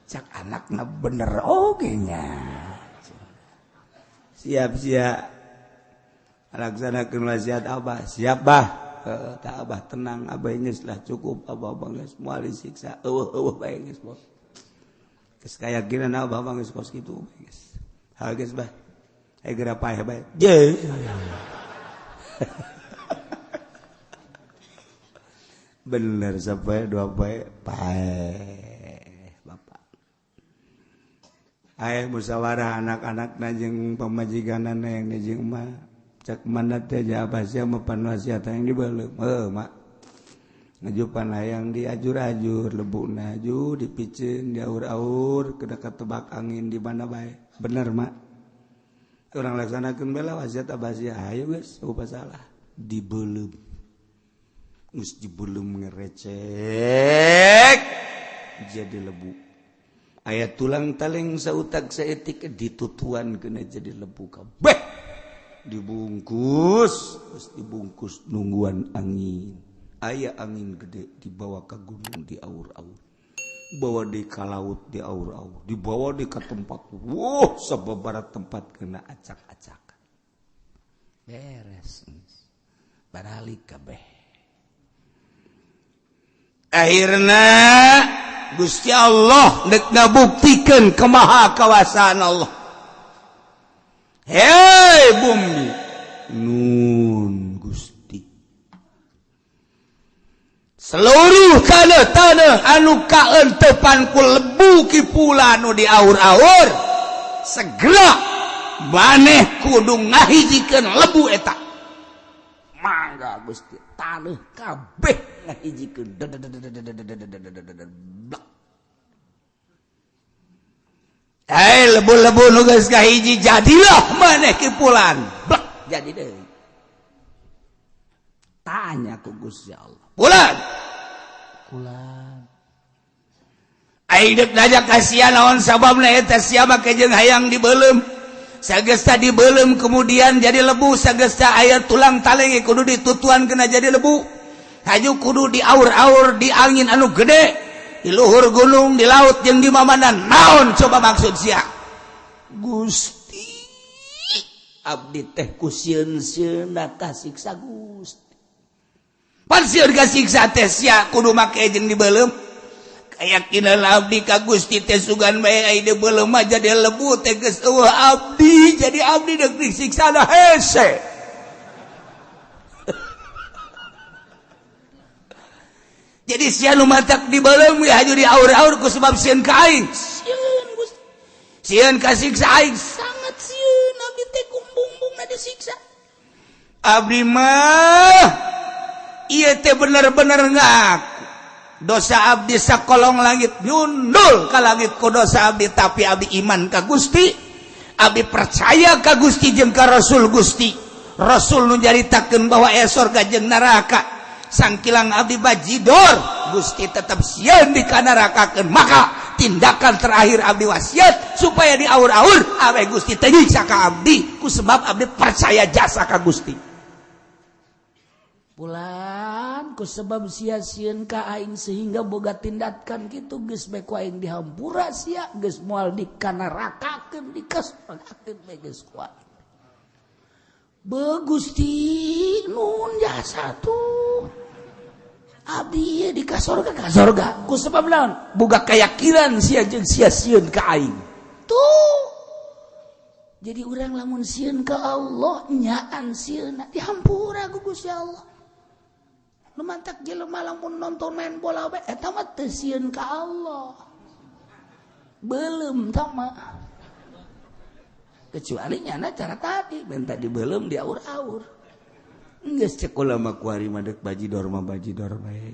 Cak anakna bener oge nya. Siap siap. Laksanakeun wasiat abah. Siap bah. Tak abah tenang, abah geus lah cukup, abah geus moal disiksa. Eueuh eueuh bae geus bos. Geus kayakinan abah mah geus kos kitu geus. Ha geus bah. Ayo geura paeh bae. Je. Bener sampai dua poe paeh bapak. Ayo musyawarah anak-anak jeung pamajikanana yang jeung emak. Cak mana teh abah sia mah pan wasiat hayang dibeuleum. Heuh mak. Ngajupan hayang diajur-ajur lebukna aju dipiceun diaur-aur kena ketebak angin di mana bae. Bener mak. Orang laksanakeun bela wasiat abah sia hayu geus eueuh salah dibeuleum. Geus dibeuleum ngerecek jadi lebu. Aya tulang taleng sautak saeutik ditutuan kena jadi lebu kabeh. Dibungkus, geus dibungkus nungguan angin. Aya angin gede dibawa ke gunung diaur-aur. Bawa di ka laut diaur-aur, dibawa di ka tempat. Wuh, sababaraha tempat kena acak-acakan. Beres. Baralik kabeh. Akhirna Gusti Allah dek ngabuktikeun kemaha kawasaan Allah. Hei bumi, nun Gusti. Seluruh tanah-tanah anu kaentepan ku lebu kipula anu diaur-aur segera maneh kudu ngahijikeun lebu eta. Mangga Gusti, tanah kabeh ngahijikeun. Hei lebu-lebu nu geus kahiji jadilah maneh kipulan. Blek jadi deui. Tanya ku Gusti Allah. Pulan. Pulan. Aing deuk nanya ka sia naon sababna eta sia make jeung hayang dibeuleum. Sagesta dibeuleum kemudian jadi lebu, sagesta aya tulang taleng kudu ditutuan kena jadi lebu. Haju kudu diaur-aur di angin anu gede. Di luhur gunung, di laut jeung di mamana naon coba maksud sia. Gusti abdi teh ku sieun-sieunna kasiksa Gusti. Pan sieun kasiksa teh sia kudu make jeung dibeuleum. Kayakinan abdi ka Gusti teh sugan bae ai dibeuleum mah jadi lebu teh geus eueuh abdi, jadi abdi deuk disiksa da hese. Jadi sia nu matak dibeuleum we haju diaur-aur ku sebab sieun ka aing. Sieun Gusti. Sieun kasiksa aing sangat sieun abdi teh siksa. Abdi mah ieu teh bener-bener ngaku dosa abdi sakolong langit nyundul ka langit ku dosa abdi, tapi abdi iman ka Gusti, abdi percaya ka Gusti jeung ka Rasul Gusti. Rasul nu nyaritakeun bahwa aya sorga jeung neraka. Sangkilang abdi bajidor, Gusti tetap sieun dikanarakakeun. Maka tindakan terakhir abdi wasiat supaya diaur-aur awe Gusti teu nyiksa ka abdi ku sebab abdi percaya jasa ka Gusti. Pulan ku sebab sia sieun ka aing sehingga boga tindakan kitu, geus bae ku aing dihampura sia, geus moal dikanarakakeun, dikasorgakeun bae geus ku aing. Be Gusti, nun jasa tuh abdi ieu di ka sorga, ka sorga ku sebab naon? Boga keyakinan sia jeung sia sieun ka aing. Tuh, jadi urang lamun sieun ka Allah, nyaan sieun, dihampura ku Gusti Allah. Nu mantak jelema lamun nonton main bola bae, eta mah teu sieun ka Allah, belum tama, kecuali nyana cara tadi minta dibelum, diaur-aur. Geus, cek ulama kuari mah deuk bajidor mah bajidor bae,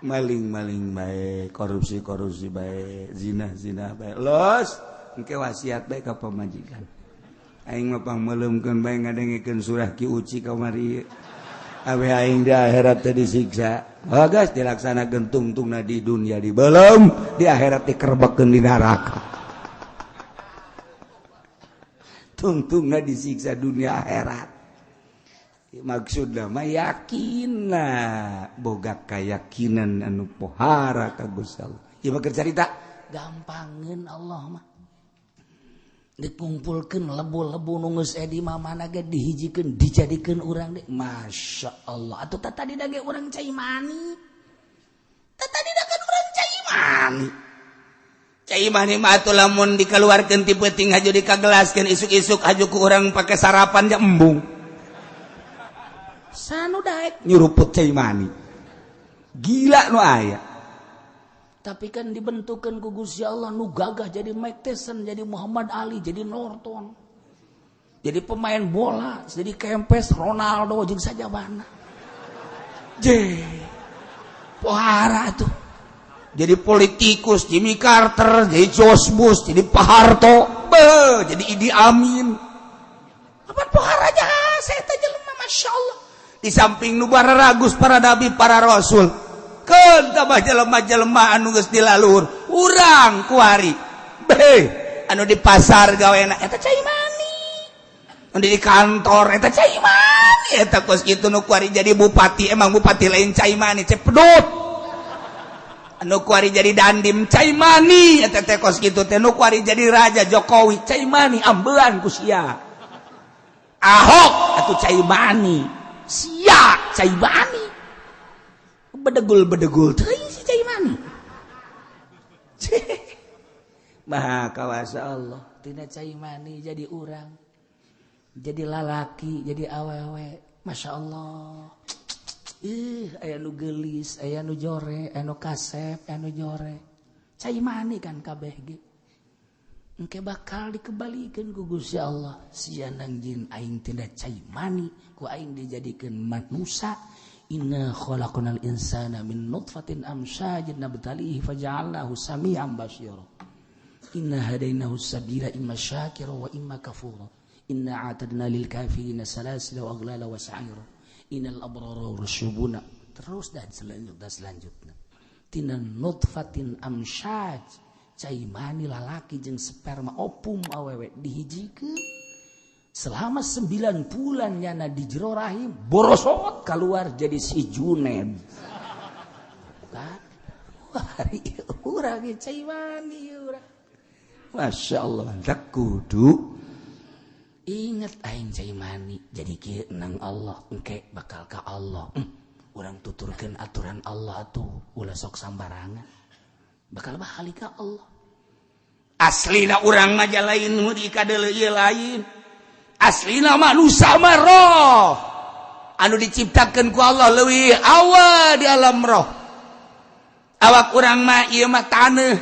maling-maling bae, korupsi-korupsi bae, zina-zina bae, los engke wasiat bae ka pamajikan, aing mah pangmeuleumkeun bae ngadengekeun surah Ki Uci kamari awe aing di akhirat teh disiksa. Oh, geus dilaksanakeun, tungtungna di dunia dibelum, di akhirat dikerbekkeun di neraka. Tungtungna disiksa dunia akhirat. Maksudna mah yakin boga keyakinan anu pohara ka Gusti Allah. Ieu mah keur carita. Gampangeun Allah mah, dikumpulkeun lebu-lebu nu geus di mana ge, dihijikeun, dijadikeun urang deh. Masya Allah, atuh tadi dage urang cai mani, tadi kan urang cai mani. Cai mani mah atuh lamun dikeluarkeun ti peuting haju dikagelaskeun, isuk-isuk haju ku urang pake sarapan ja embung. Sanu daek nyuruput cai mani, gila nu aya. Tapi kan dibentukkan ku Gusti Allah nu gagah, jadi Mike Tyson, jadi Muhammad Ali, jadi Norton, jadi pemain bola, jadi Kempes, Ronaldo jeung sajabana. Je pohara tuh, jadi politikus Jimmy Carter, jadi George Bush, jadi Pak Harto, be, jadi Idi Amin. Apa pohara jasa eta jelema, Masya Allah. Di samping nu ragus para nabi, para rasul, keun tambah jelema-jelema anu geus dilalur urang kuari be, anu di pasar gawena eta cai mani, anu di kantor eta cai mani, eta kos kitu. Nu kuari jadi bupati, emang bupati lain cai mani, cepedut. Anu kuari jadi dandim cai mani eta teh kos kitu teh. Nu kuari jadi raja Jokowi cai mani, ambean ku sia. Ahok atuh cai mani, sia cai mani, Bedegul bedegul teuing si cai mani. Maha kawasa Allah. Tina cai mani jadi urang, jadi lalaki, jadi awewe. Masya Allah. Ih, aya nu geulis, aya nu jore, aya nu kasep, aya nu jore. Cai mani kan kabeh ge. Engke bakal dikembalikan ku Gusti Allah. Sia jin aing tina cai mani, ku aing dijadikeun manusia. Inna khalaqnal insana min nutfatin amsyajin nabtalihi faja'alnahu sami'an basira. Inna hadainahu sabila imma syakira wa imma kafura. Inna a'tadna lil kafirina salasila wa aghlala wa sa'ira. Innal abrara yashrabuna. Terus dan selanjutnya selanjutnya. Tina nutfatin amsyaj, cai mani lalaki jeung sperma ovum awewe dihijikeun selama 9 bulan nyana di jero rahim, borosot keluar jadi si Juned kan. Wah, urang cai mani urang. Masya Allah, tak kudu inget aing cai mani, jadi kieu nang Allah, engke bakal ka Allah. Urang tuturkeun aturan Allah tuh, ulah sok sambarangan, bakal balik ka Allah. Aslina urang mah lain nu dikadeuleu ieu, lain. Aslina manusia mah roh anu diciptakeun ku Allah leuwih awal di alam roh. Awak urang mah ieu mah taneuh,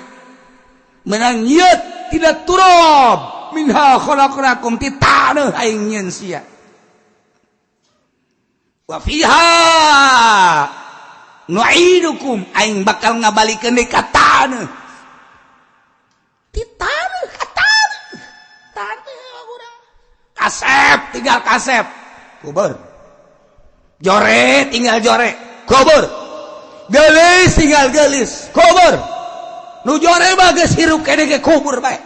menang nyeut tidak turab. Minha khalaqnakum, ti taneuh aing nyieun sia. Wa fiha nu'idukum, aing bakal ngabalikeun deui ka taneuh. Ti taneuh ka taneuh. Taneuh urang. Kasep tinggal kasep, kubur. Jore tinggal jore, kubur. Gelis tinggal gelis, kubur. Nu jore mah geus hirup keneh ge kubur bae.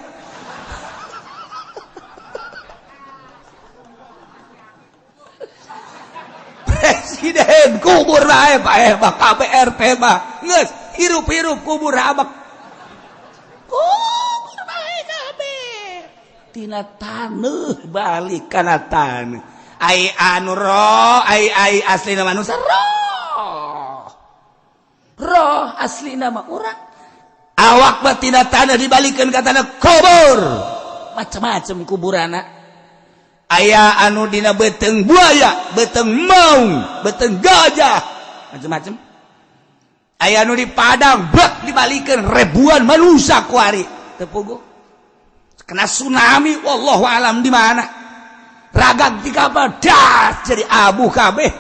Presiden kubur bae bae mah KBRT mah geus hirup-hirup kubur abak. Kubur bae kabeh. Tina taneuh balik kana taneuh. Ai anu roh, ai ai aslina manusia roh. Roh aslina mah urang. Awak mah tina tanah dibalikeun ka tanah kubur. Macam-macam kuburana. Aya anu dina beuteung buaya, beuteung maung, beuteung gajah, macam-macam. Aya anu di padang, bek dibalikeun ribuan manusia kuari. Teu puguh. Kena tsunami, wallahu alam di mana. Ragag di kapal, das jadi abu kabeh.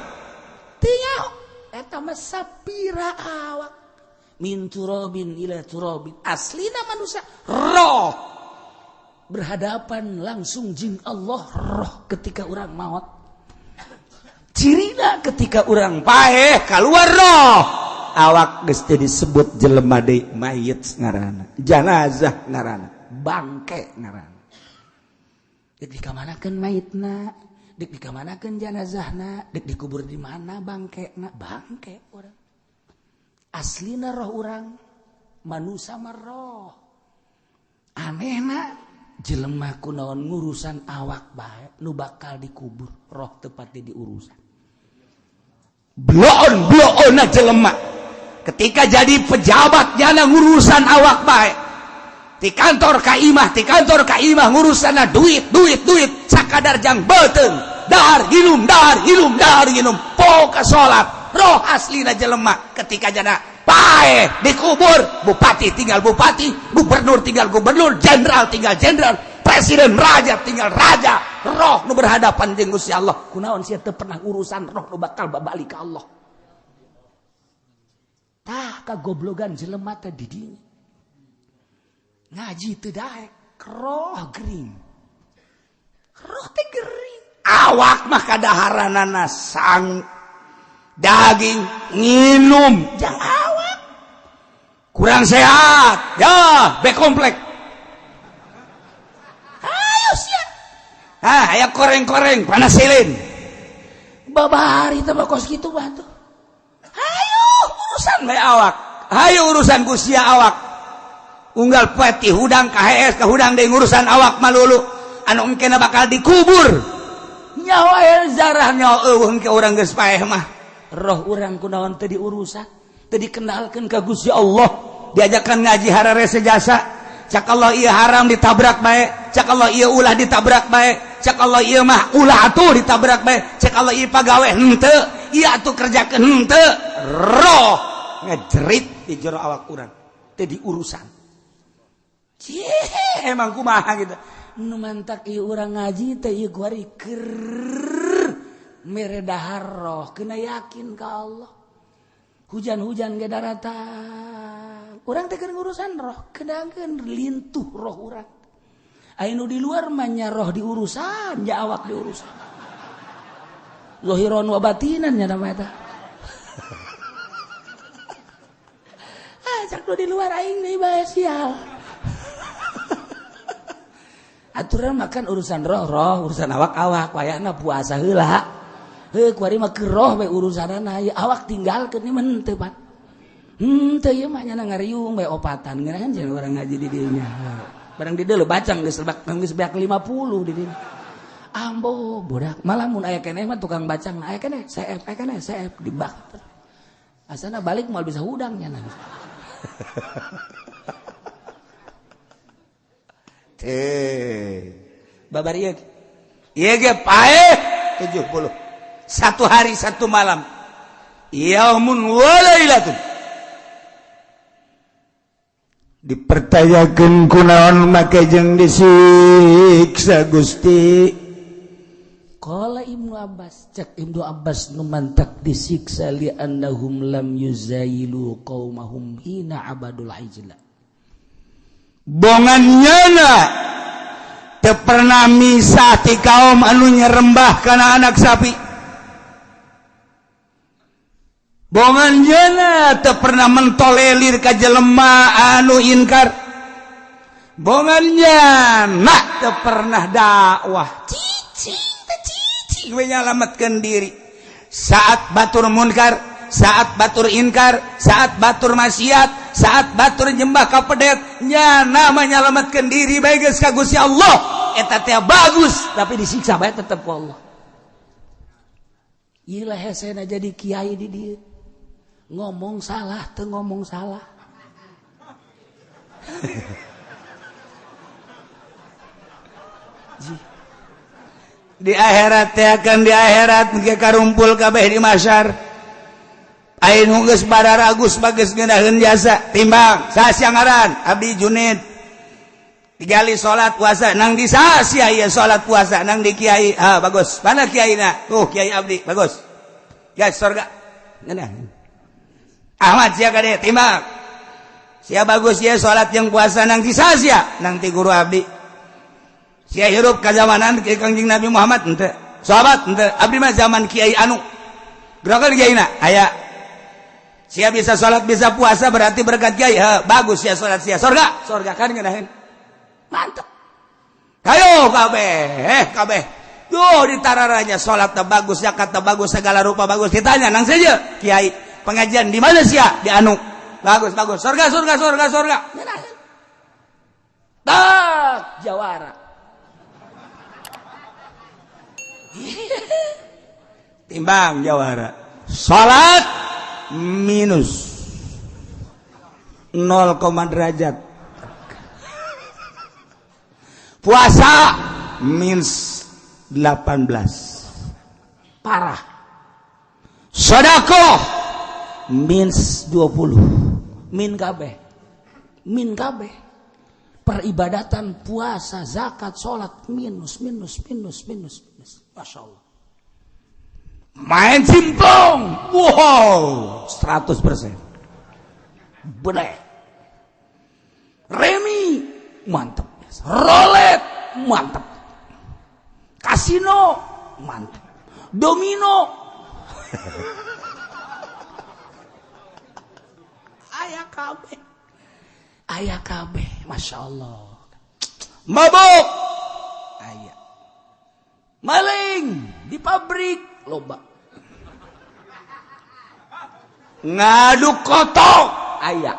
Teu nyaho eta mah sapira awak. Min turabin ila turabin. Aslina manusia roh berhadapan langsung jeung Allah roh ketika urang maot. Cirina ketika urang paeh keluar roh. Awak geus teu disebut jelema deui, mayit ngaranna, janazah ngaranna, bangke ngaranna. Dek dikamanakeun mayitna, dek dikamanakeun janazahna, dek dikubur di mana bangkena, bangke urang. Aslina roh urang manusia mah roh. Anehna jelema kunaon ngurusan awak bae nu bakal dikubur, roh tepatnya diurusan. Bloon-bloonna jelema ketika jadi pejabat nyana ngurusan awak bae. Di kantor ka imah, di kantor ka imah ngurusanna duit, duit, duit, sakadar jang beuteung, dahar ginum, dahar ginum, dahar ginum, poka salat. Roh aslina jelema ketika jana paeh dikubur, bupati tinggal bupati, gubernur tinggal gubernur, jenderal tinggal jenderal, presiden raja tinggal raja. Roh nu berhadapan jeung Gusti Allah. Kunaon sia teu pernah urusan roh nu bakal babalik ka Allah. Tah kagoblogan jelema teh di dinya. Ngaji teu daek, roh gering. Roh teh gering. Awak mah kadaharanana sang daging nginum jang awak kurang sehat ya be komplek. Ayo sia, ah aya koreng-koreng panasilin babari teh kos kitu mah tuh. Ayo urusan bae awak, ayo urusan ku sia awak. Unggal poe ti hudang ka hees ka hudang deui ngurusan awak malulu anu engkena bakal dikubur. Nyawa zarah nyawa eueuh engke urang geus paeh mah. Roh urang kunaon teu diurusan, teu dikenalkeun ka Gusti Allah, diajakan ngaji hararese jasa. Cak Allah ieu haram ditabrak bae, cak Allah ieu ulah ditabrak bae, cak Allah ieu mah ulah atuh ditabrak bae, cak Allah ieu pagawe henteu, ieu atuh kerjakeun henteu. Roh ngejerit di jero awak urang, teu diurusan. Cih, emang kumaha gitu. Nu mantak ieu urang ngaji teh ieu kuari keur mere dahar roh, kena yakin ka Allah. Hujan-hujan ge daratang. Urang teh keur ngurusan roh, kenakeun lintuh roh urang. Aya nu di luar mah nya roh diurusan, nya awak diurusan. Zahiran wa batinan nya nama eta. Ah, cak nu di luar aing deui bae sial. Aturan makan urusan roh, roh urusan awak-awak, wayahna puasa heula. Heuh kuari mah keur roh we urusanana, ieu awak tinggalkeun ieu mah henteu Pak. Henteu ieu mah nya ngariung we opatan ngeunaheun cenah urang ngaji di dieu nya. Barang di dieu bacang geus lebak geus beak 50 di dieu. Ambo budak malah mun aya keneh mah tukang bacang aya keneh CF aya keneh CF dibak. Asana balik moal bisa hudang nya. Teh babar ieu. Ieu ge paeh 70. Satu hari satu malam. Yaumun wa lailatun. Dipertanyakeun kunaon make jeung disiksa Gusti? Qala Ibnu Abbas, cek Ibnu Abbas, nu mantak disiksa li annahum lam yuzayilu qaumahum hina abadul ijla. Bongan nyana teu pernah misah ti kaum anu nyerembah kana anak sapi. Bongan nyana teu pernah mentolelir ka jelema anu inkar. Bongan nyana teu pernah dakwah. Cicing teh cicing we nyalametkeun diri. Saat batur munkar, saat batur inkar, saat batur maksiat, saat batur nyembah ka pedet, nyana menyelamatkan diri bae geus ka Gusti Allah. Eta teh bagus, tapi disiksa bae tetep ku Allah. Ieu lah hesena jadi kiai di dieu. Ngomong salah teu ngomong salah. Di akhirat teh akan di akhirat ge karumpul kabeh di mahsyar. Ayeuna geus bararagus bagus ngeunaheun jasa timbang saha ngaran abdi Junid digali salat puasa nang di saha sia ieu salat puasa nang di kiai, ah bagus, mana kiaina? Tuh kiai abdi bagus, guys surga ngeunaheun. Ahmad sia kade timbang sia bagus sia salat jeung puasa nang di saha sia? Nang ti guru abdi. Sia hirup ka zamanan Kangjeng Nabi Muhammad henteu, sahabat henteu, abdi mah zaman kiai anu gerakan kiaina aya. Sia bisa salat bisa puasa berarti berkat kiai. Ha, bagus sia salat sia surga, surga kan ngeunaheun. Mantep. Hayo kabeh, kabeh. Duh ditararanya salat teh bagus, zakat teh bagus, segala rupa bagus. Ditanya nang saja kiai, pengajian di mana sia? Di anu. Bagus, bagus. Surga, surga, surga, surga. Ngeunaheun. Tak jawara. Timbang jawara. Salat minus 0, derajat. Puasa minus 18. Parah. Sedekah minus 20. Min kabeh. Min kabeh. Peribadatan, puasa, zakat, salat minus minus minus minus minus. Masya Allah. Main simpong, wow, 100%. Bener. Remi, mantep. Rolet, mantep. Kasino, mantep. Domino. Aya kabeh. Aya kabeh, Masya Allah. Mabuk, aya. Maling di pabrik, loba. Ngaduk kotok, aya.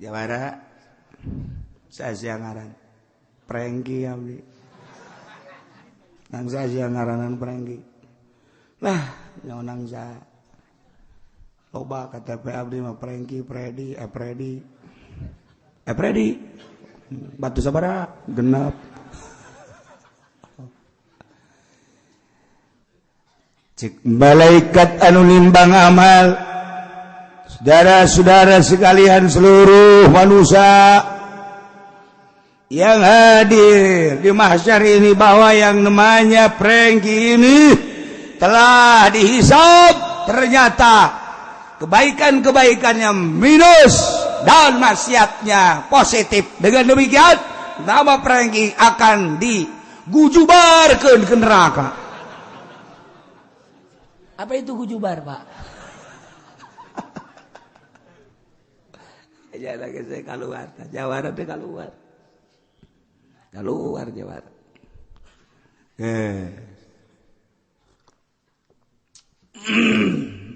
Jawara saya ngaran Prengki abdi. Nang saya ngaranan Prengki. Lah, nyawa nang saya. Loba KTP abdi mah Prengki, Predi, Epredi. Epredi. Batu sabara genap. Cek malaikat anu nimbang amal, saudara-saudara sekalian seluruh manusia yang hadir di mahsyar ini, bahwa yang namanya Prengki ini telah dihisab, ternyata kebaikan-kebaikannya minus dan maksiatnya positif. Dengan demikian nama Prengki akan digujubarkan ke neraka. Apa itu gujubar, Pak? Ya lagi saya keluar, jawara teh keluar. Keluar jawara.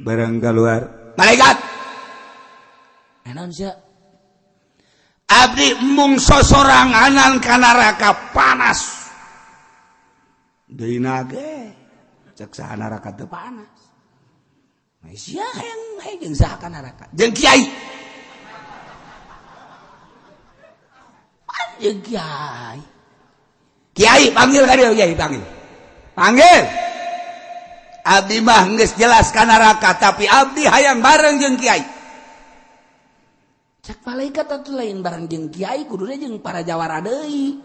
Barang keluar. Malaikat. Naon sia? Abdi embung sosoranganan ka neraka panas. Deui nage. Cek saha neraka teu panas. Sia hayang hayang saha ka neraka? Jeung kiai. Jeung kiai. Kiai panggil ka dieu, kiai panggil. Panggil. Abdi mah geus jelas ka neraka, tapi abdi hayang bareng jeung kiai. Cek malaikat atuh lain bareng jeung kiai kuduna jeung para jawara deui.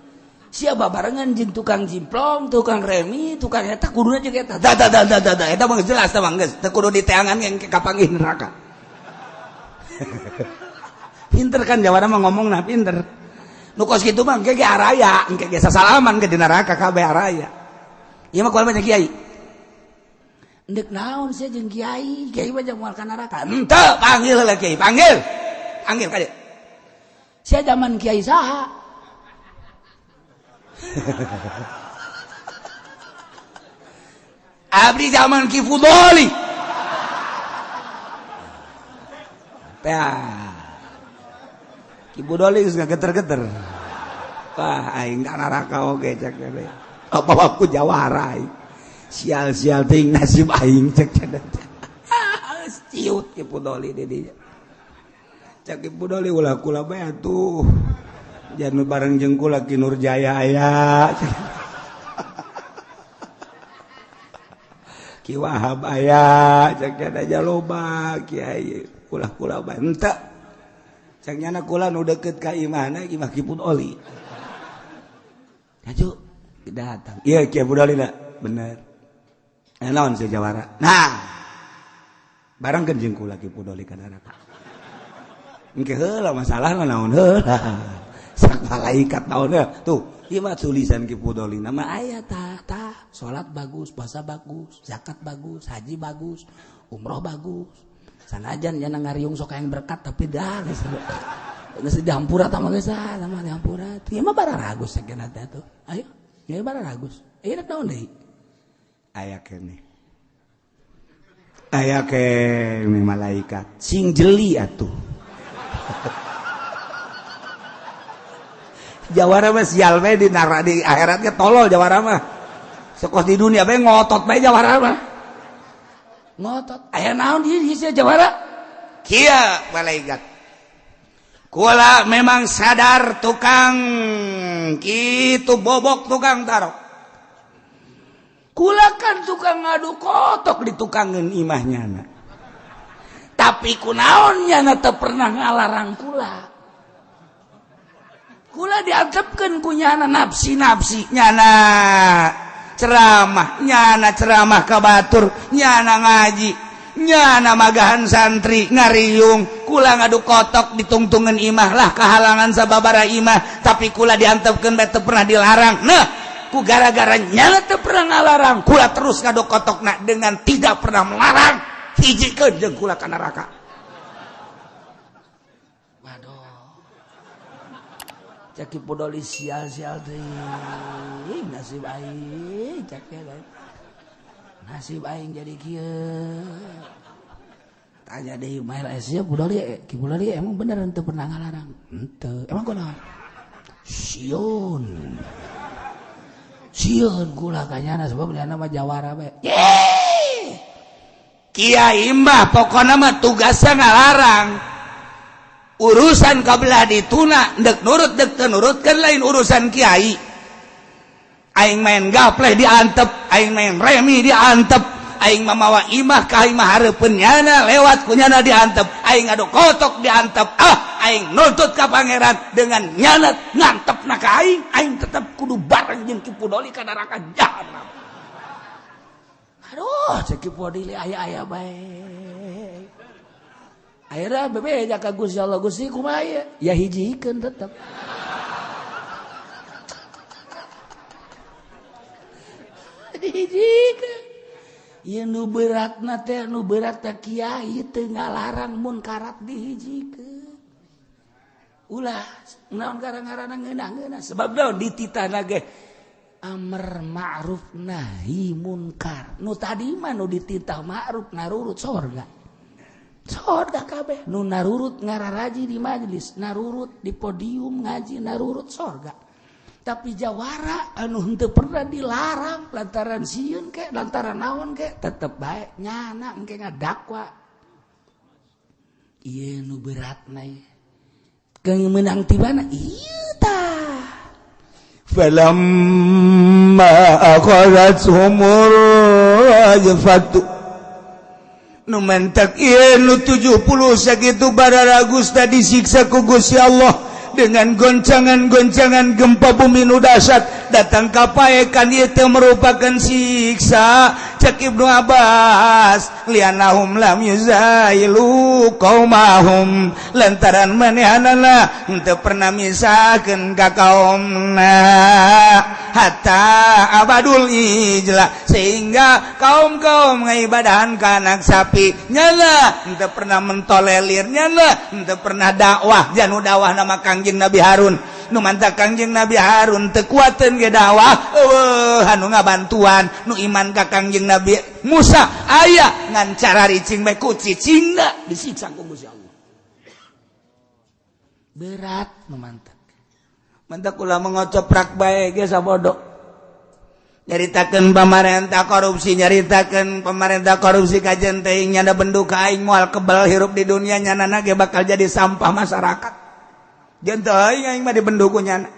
Sia babarengan jeung tukang jimplong, tukang remi, tukang eta kuduna jeung eta. Da da da da da eta mah jelas tah mah geus teu kudu diteangan yang kapanggih neraka. Pinter kan jawara mah ngomongna pinter. Nu kos kitu mah engke ge araya, engke ge sasalaman ke di neraka kabeh araya. Ieu mah kual banyak kiai. Endek naon sia jeung kiai, kiai mah jeung moal ka neraka. Henteu, panggil heula kiai, panggil. Panggil ka dieu. Sia zaman kiai saha? Abdi zaman Ki Fudoli. Tah. Ki Fudoli geus ngageter-geter. Wah, aing ka neraka oge cek teh. Apa aku jawara aing. Sial-sial ting nasib aing cek teh. Ciut Ki Fudoli di dinya. Cek Ki Fudoli ulah kula bae atuh. Jangan bareng jeung kula Ki Nurjaya aya. Ki Wahab aya, cek aja loba kiai kula-kula bae henteu. Cek nyana kula nu deukeut ka imahna imah Ki Fudoli. Hayu datang. Ieu Ki Fudoli na bener. Naon si jawara. Nah, barengkeun jeung kula Ki Fudoli ka neraka. Engke heula masalahna naon heula. Sak malaikat naon tuh, ieu mah tulisan Ki Fudoli nama aya tah tah, salat bagus, puasa bagus, zakat bagus, haji bagus, umroh bagus. Sanajan nya ngariung sok hayang berkat tapi dah geus geus dihampura tah mah geus ah, mah dihampura. Ieu mah bararagus sakeuna teh tuh. Ayo, ieu bararagus. Ieu naon deui? Aya keneh. Aya keneh malaikat sing jeli atuh. Jawara mah sial bae di nara di akhiratnya tolol jawara mah. Sekos di dunia bae ngotot bae jawara mah. Ngotot. Aya naon di sia jawara? Kieu malaikat. Kula memang sadar tukang kitu bobok tukang tarok. Kula kan tukang ngadu kotok di tukangeun imahnya na. Tapi kunaon nyana teu pernah ngalarang kula. Kula diantepkeun ku nyana nafsi-nafsi nyana ceramah, nyana ceramah ka batur, nyana ngaji, nyana magahan santri ngariung, kula ngadu kotok ditungtungan imah lah kahalangan sababara imah, tapi kula diantepkeun bae teu pernah dilarang. Nah, ku gara-gara nyana teu pernah ngalarang, kula terus ngadu kotokna dengan tidak pernah melarang, hijikeun jeung kula ka neraka. Waduh. Cek Ki Fudoli sial-sial teuing nasib aing cek teh nasib aing jadi kieu. Tanya deui mah sia Fudoli, Ki Fudoli emang bener henteu pernah ngalarang? Henteu. Emang kunaon? Sieun. Sieun kula ka nyana sebab nyana mah jawara bae. Kiai mah pokona mah tugasna ngalarang. Urusan kabelah dituna dek nurut dek teu nurut kan lain urusan kiai. Aing main gapleh diantep, aing main remi diantep, aing mamawa imah ka imah hareupeun nyana lewat ku nyana diantep, aing ngadu kotok diantep, ah aing nuntut ka pangeran dengan nyana ngantepna ka aing, aing tetep kudu bareng jeung Ki Fudoli ka neraka jahanam. Aduh, cek Ki Fudoli aya-aya bae. Akhirnya bebe ka Gusti Allah, Gusti kumaha ieu? Ya hijikeun tetep. Dihijikeun. Ieu nu beratna teh nu berat teh kiai teu ngalarang mun karat dihijikeun. Ulah naon gara-garana ngeunah-ngeunah sebab naon dititahna ge amar ma'ruf nahi munkar. Nu tadi mah nu dititah ma'ruf narurut sorga. Sorga kabeh nu narurut ngararaji di majelis, narurut di podium ngaji, narurut sorga. Tapi jawara anu henteu pernah dilarang lantaran sieun ke, lantaran naon ke, tetep bae nyana engke ngadakwa. Ieu nu beratna ieu. Keung meunang ti mana? Ieu tah. Falamma akhadhathumur rajfatu Nu mentek ieu nu 70 sakitu bararagus tadi disiksa ku Gusti Allah dengan goncangan-goncangan gempa bumi nu dahsyat datang kapaekan ieu teh merupakan siksa. Cek Ibnu Abbas, lianahum lam yuzailu qaumahum, lantaran manehanana henteu pernah misahkeun ka kaumna hatta abadul ijla, sehingga kaum-kaum ngaibadahan ka anak sapi nyana henteu pernah mentolelir, nyana henteu pernah dakwah janu dakwah nama Kangjeng Nabi Harun. Nu mantap Kangjeng Nabi Harun teu kuateun ge dakwah, eueuh anu ngabantuan. Nu iman ka Kangjeng Nabi Musa aya, ngan cara ricing bae ku cicingna disiksa ku Gusti Allah. Berat nu mantap. Mantap ulah mengocoprak bae ge sabodo. Nyaritakeun pamarentah korupsi, nyaritakeun pemerintah korupsi kajen teuing nyana bendu ka aing moal kebal hirup di dunia, nyanana ge bakal jadi sampah masyarakat. Jeung teuing aing mah dibendu ku nyana.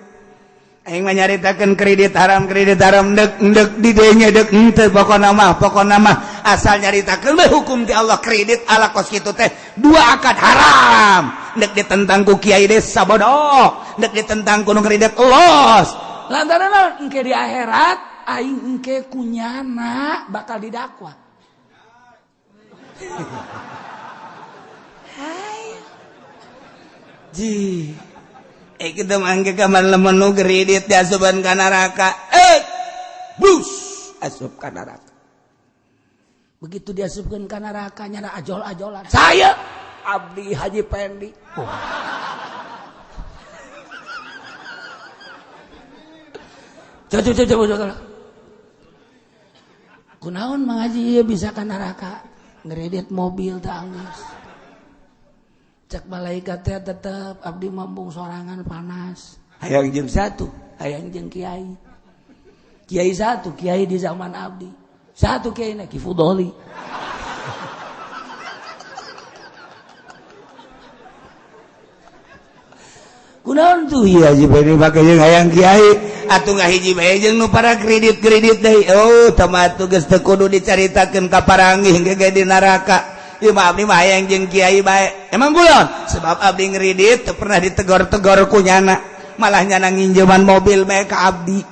Aing mah nyaritakeun kredit haram, kredit haram dek dek di dieu dek henteu, pokona mah asal nyaritakeun we hukum ti Allah kredit ala kos kitu teh dua akad haram. Dek ditentang ku kiai desa bodoh, dek ditentang ku nu kredit los. Lantaran naon? Engke di akhirat aing engke kunyana bakal didakwa. Hai. Ji. Kita mangke kamar lemenu kredit diasupan ka neraka. Bus asup ka neraka. Begitu diasupkeun ka neraka nyana ajol-ajolan. Saya Abdi Haji Pendi. Oh. Coba coba coba. Kunaon Mang Haji ieu bisa ka neraka? Ngredit mobil teh anggeus. Cek malaikat teh tetep abdi mambung sorangan panas. Hayang jeung satu, hayang jeung kiai. Kiai satu, kiai di zaman abdi. Satu kiai na Ki Fudoli. Kunaon tuh ieu Haji Pendi make jeung hayang kiai atuh ngahiji bae jeung nu para kredit-kredit deui. Oh, tah mah atuh geus teu kudu dicaritakeun ka paranggih ge di neraka. Ieu mah abdi mah hayang jeung kiai bae. Emang kulon? Sebab abdi ngredit teu pernah ditegor-tegor ku nyana. Malah nyana nginjeman mobil bae ka abdi.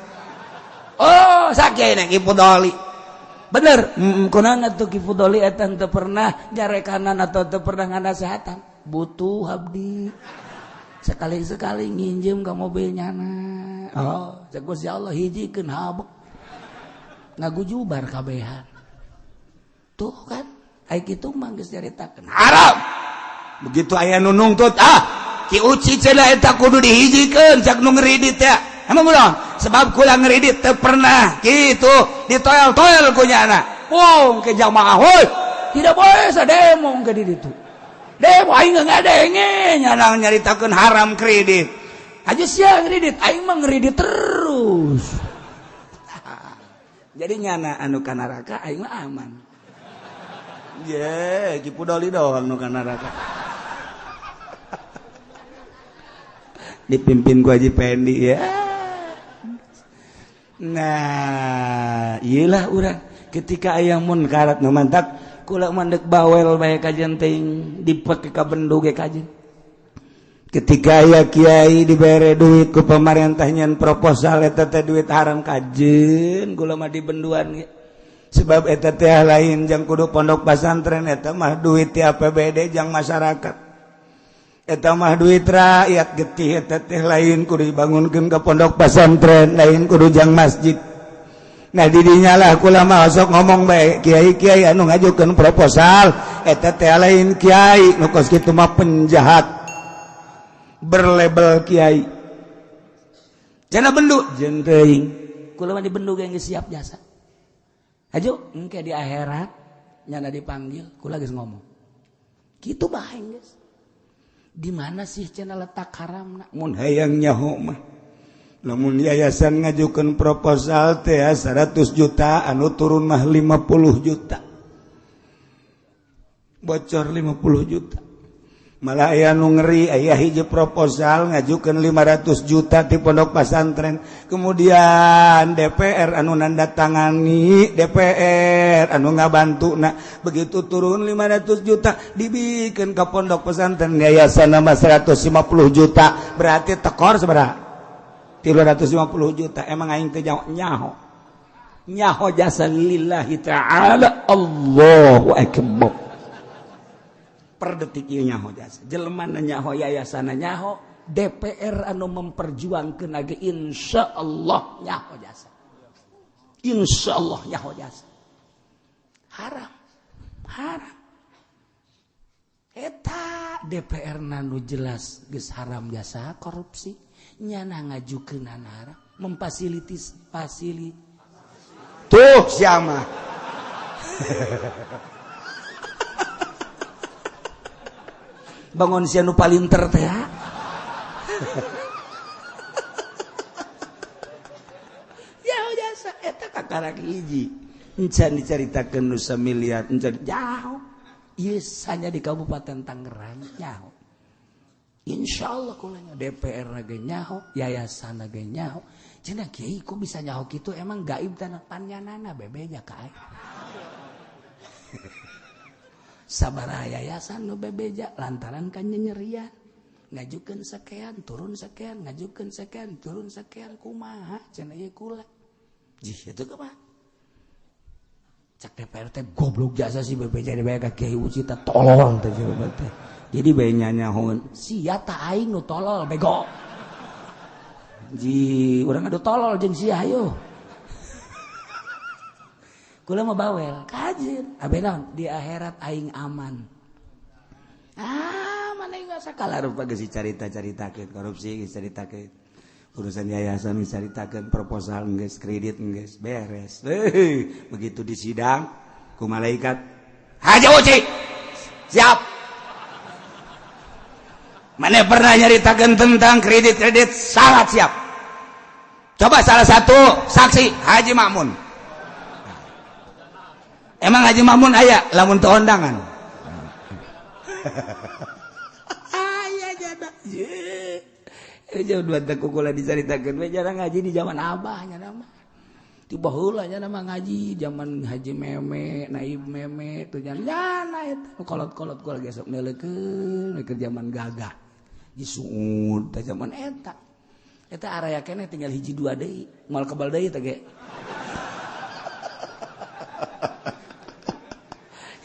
Oh, sakiai na Ki Fudoli. Bener, kunaon atuh Ki Fudoli eta teu pernah nyarekanan atau teu pernah nganasehatan. Butuh abdi. Sekali-sekali nginjem ka mobil nyana. Oh, cek Gusti Allah hijikeun habek. Ngagujubar kabehan. Tuh kan ai kitu mah geus nyaritakeun haram. Begitu aya nu nungtut, ah Ki Uci cenah eta kudu dihijikeun cak nu ngredit teh. Emang ulah sebab kula ngredit teu pernah kitu ditoel-toel ku nyana. Wong ke jamaah hoi, tidak boleh sademo ke di ditu. Demo aing ngadenge nyana nyaritakeun haram kredit. Aja sia ngredit, aing mah ngredit terus. Jadi nyana anu ka neraka aing mah aman. Ye, Ki Fudoli doang nu ka neraka. Dipimpin ku Haji Pendi ya. Nah, iyalah urang ketika aya munkarat nu mantak kula mandek bawel bae kajen teuing dipake ka bendu ge kajen. Ketika aya kiai dibere duit ku pamarentah nyen proposal eta teh duit haram kajen kula mah dibenduan ge. Sebab eta teh lain jang kudu pondok pesantren, eta mah duit ti APBD jang masyarakat. Eta mah duit rakyat getih eta teh lain kudu dibangunkeun ka pondok pesantren, lain kudu jang masjid. Nah didinya lah kula mah sok ngomong bae kiai-kiai anu ngajukeun proposal eta teh lain kiai nu kos kitu mah penjahat berlabel kiai. Cenah bendu jeung teuing kula mah dibendu ge geus siap jasa. Ajo engke di akhirat nyana dipanggil kula geus ngomong. Kitu bae geus. Di mana sih cenah letak haramna? Mun hayang nyaho mah lamun yayasan ngajukeun proposal teh 100 juta anu turun mah 50 juta. Bocor 50 juta. Malah aya nu ngeri, aya hiji proposal ngajukeun 500 juta di pondok pesantren, kemudian DPR anu nandatangani, DPR anu ngabantu. Nah, begitu turun 500 juta dibikeun ka pondok pesantren yayasan nama 150 juta, berarti tekor sabaraha? 350 juta. Emang aing teh nyaho nyaho jasa lillahi ta'ala. Allahu akbar. Per detik ieu nyaho jasa jelema nyaho, yayasan nyaho, DPR anu memperjuangkeun ge insyaallah nyaho jasa, insyaallah nyaho jasa. Haram haram eta DPR nu jelas geus haram jasa korupsi, nyana ngajukeun haram, memfasilitis fasili tuh siapa. Bangun sia nu palinter teh ya. Jasa eta kakarak hiji encan dicaritakeun nu samiliar encan jauh ieu hanya di Kabupaten Tangerang nyaho. Insyaallah kulanya DPR ge nyaho, yayasan ge nyaho. Cenah kiai kok bisa nyaho kitu, emang gaib tanah panyanana bebeja ka aing. Sabaraha yayasan nu bebeja lantaran kan nyerian ngajukeun sekian turun sekian, ngajukeun sekian turun sekian, kumaha cenah ieu kula jih itu kumaha cak DPR teh goblok jasa si bebeja dibayar ka Kiai Uci teh tolol teh jelema teh. Jadi bae nyanyahoeun sia ta aing nu tolol bego ji urang adu tolol jeung sia hayo. Kula mah bawel kajin abe naon di akhirat aing aman. Ah mana enggak sakala rupa geus dicarita-caritakeun korupsi, geus caritakeun urusan yayasan, geus caritakeun proposal geus, kredit geus beres. Heuh, begitu di sidang ku malaikat Haji Uci siap. Mana pernah nyaritakeun tentang kredit-kredit, sangat siap. Coba salah satu saksi Haji Makmun. Emang Haji Makmun aya lamun teu ondangan. Aya jada. Jauh dua teh kukula dicaritakeun we jarang ngaji di zaman abah nya mah. Ti baheula nya mah ngaji zaman Haji Meme, Naib Meme tuh jana eta kolot-kolot kula ge sok neuleukeun keur zaman gagah. Disuud teh zaman eta. Eta araya keneh tinggal hiji dua deui, moal kebal deui teh ge.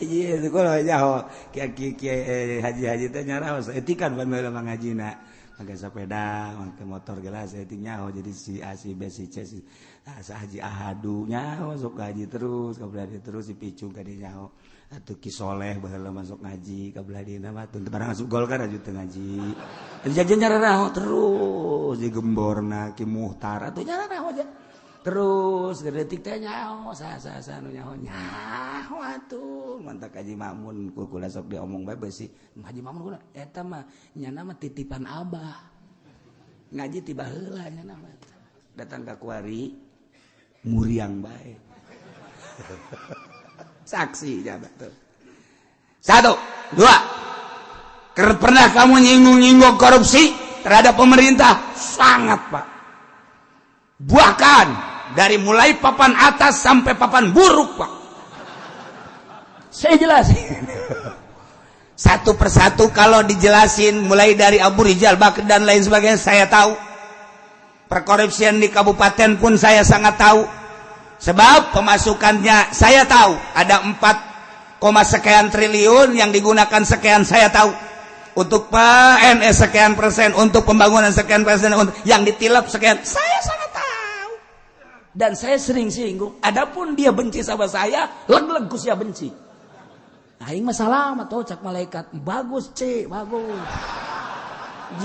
Iya, sekolah nyaho kiai haji-haji teh nyaraos etikan pan baheula mah ngajina. Make sepeda, make motor gelas etik nyaho jadi si A si B si C si haji Ahadu nyaho sok ngaji terus ka belah terus si Picung ka dieu nyaho. Atuh Ki Soleh baheula masuk ngaji ka belah dieu mah teu barang asup Golkar aju teu ngaji. Jadi nyararaho terus di Gemborna Ki Muhtar atuh nyararaho aja. Terus detik teh nyaho sa-sa nu nyaho nyaho atuh mantak Haji Makmun kula sok diomong bae beusi Haji Makmun kula eta mah nyana mah titipan abah ngaji ti baheula nyana mah datang ka kuari muriang bae. Saksi jabat tuh. Satu, dua. Pernah kamu nyinggung-nyinggung korupsi terhadap pemerintah? Sangat, Pak. Bahkan dari mulai papan atas sampai papan buruk, Pak. Saya jelasin satu persatu kalau dijelasin mulai dari Abu Rizal Bakri dan lain sebagainya saya tahu. Perkorupsian di kabupaten pun saya sangat tahu. Sebab pemasukannya saya tahu ada 4, sekian triliun yang digunakan sekian saya tahu. Untuk PNS sekian persen, untuk pembangunan sekian persen, untuk yang ditilap sekian, saya sangat tahu. Dan saya sering singgung. Adapun dia benci sama saya, leg-leg ku sia benci. Aing mah salam atuh cak malaikat. Bagus, C, bagus.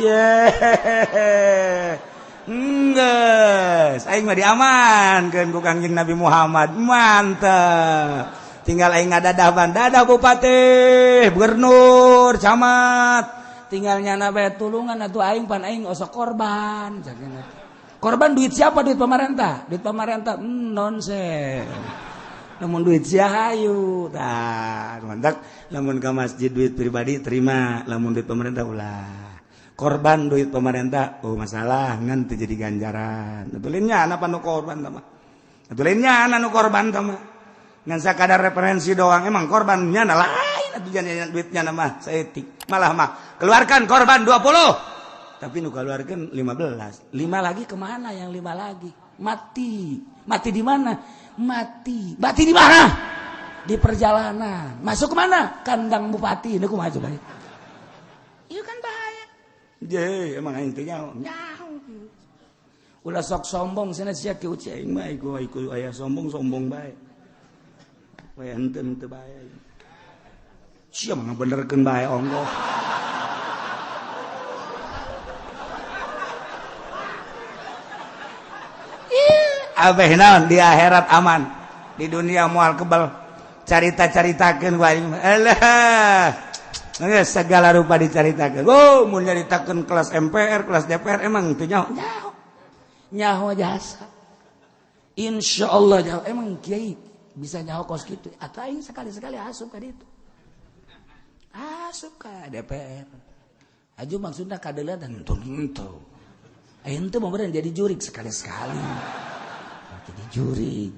Yeah. Enggeus, aing mah diamankeun ku Kangjeng Nabi Muhammad. Mantep. Tinggal aing ngadadaban, dadah bupati, gubernur, camat. Tinggal nyana bae tulungan atuh aing pan aing osok korban. Korban duit siapa? Duit pemerintah. Duit pemerintah nonsen. Lamun duit sia hayu. Tah, mantap. Lamun ka masjid duit pribadi terima, lamun duit pemerintah ulah. Korban duit pemerintah, oh masalah ngan teu jadi ganjaran. Atuh lain nyana nu korban tah mah. Atuh lain nyana nu korban tah mah. Ngan sakadar referensi doang, emang korban nyana lain atuh jadi duitnya mah saeutik. Malah mah keluarkan korban 20. Tapi nu keluarkan 15. 5 lagi kemana yang 5 lagi? Mati. Mati di mana? Mati. Mati di mana? Di perjalanan. Masuk kemana? Kandang bupati. Ini kumaha coba? Iya kan bahaya. Je, emang intinya nyaho. Ulah sok sombong sana sia kieu aing mah iku iku aya sombong-sombong bae. We henteu henteu bae. Sia mah ngabenerkeun bae onggoh. Abeh naon di akhirat aman, di dunia moal kebal. Carita-caritakeun ku aing mah. Alah. Segala rupa dicaritakeun. Oh, mun nyaritakeun kelas MPR, kelas DPR emang teu nyaho. Nyaho. Nyaho jasa. Insyaallah nyaho. Emang kiai bisa nyaho kos kitu. Atuh aing sekali-sekali asup ka ditu. Asup ka DPR. Aju maksudna kadeuleuan henteu henteu. Aing teu mau jadi jurig sekali-sekali. Jadi jurig.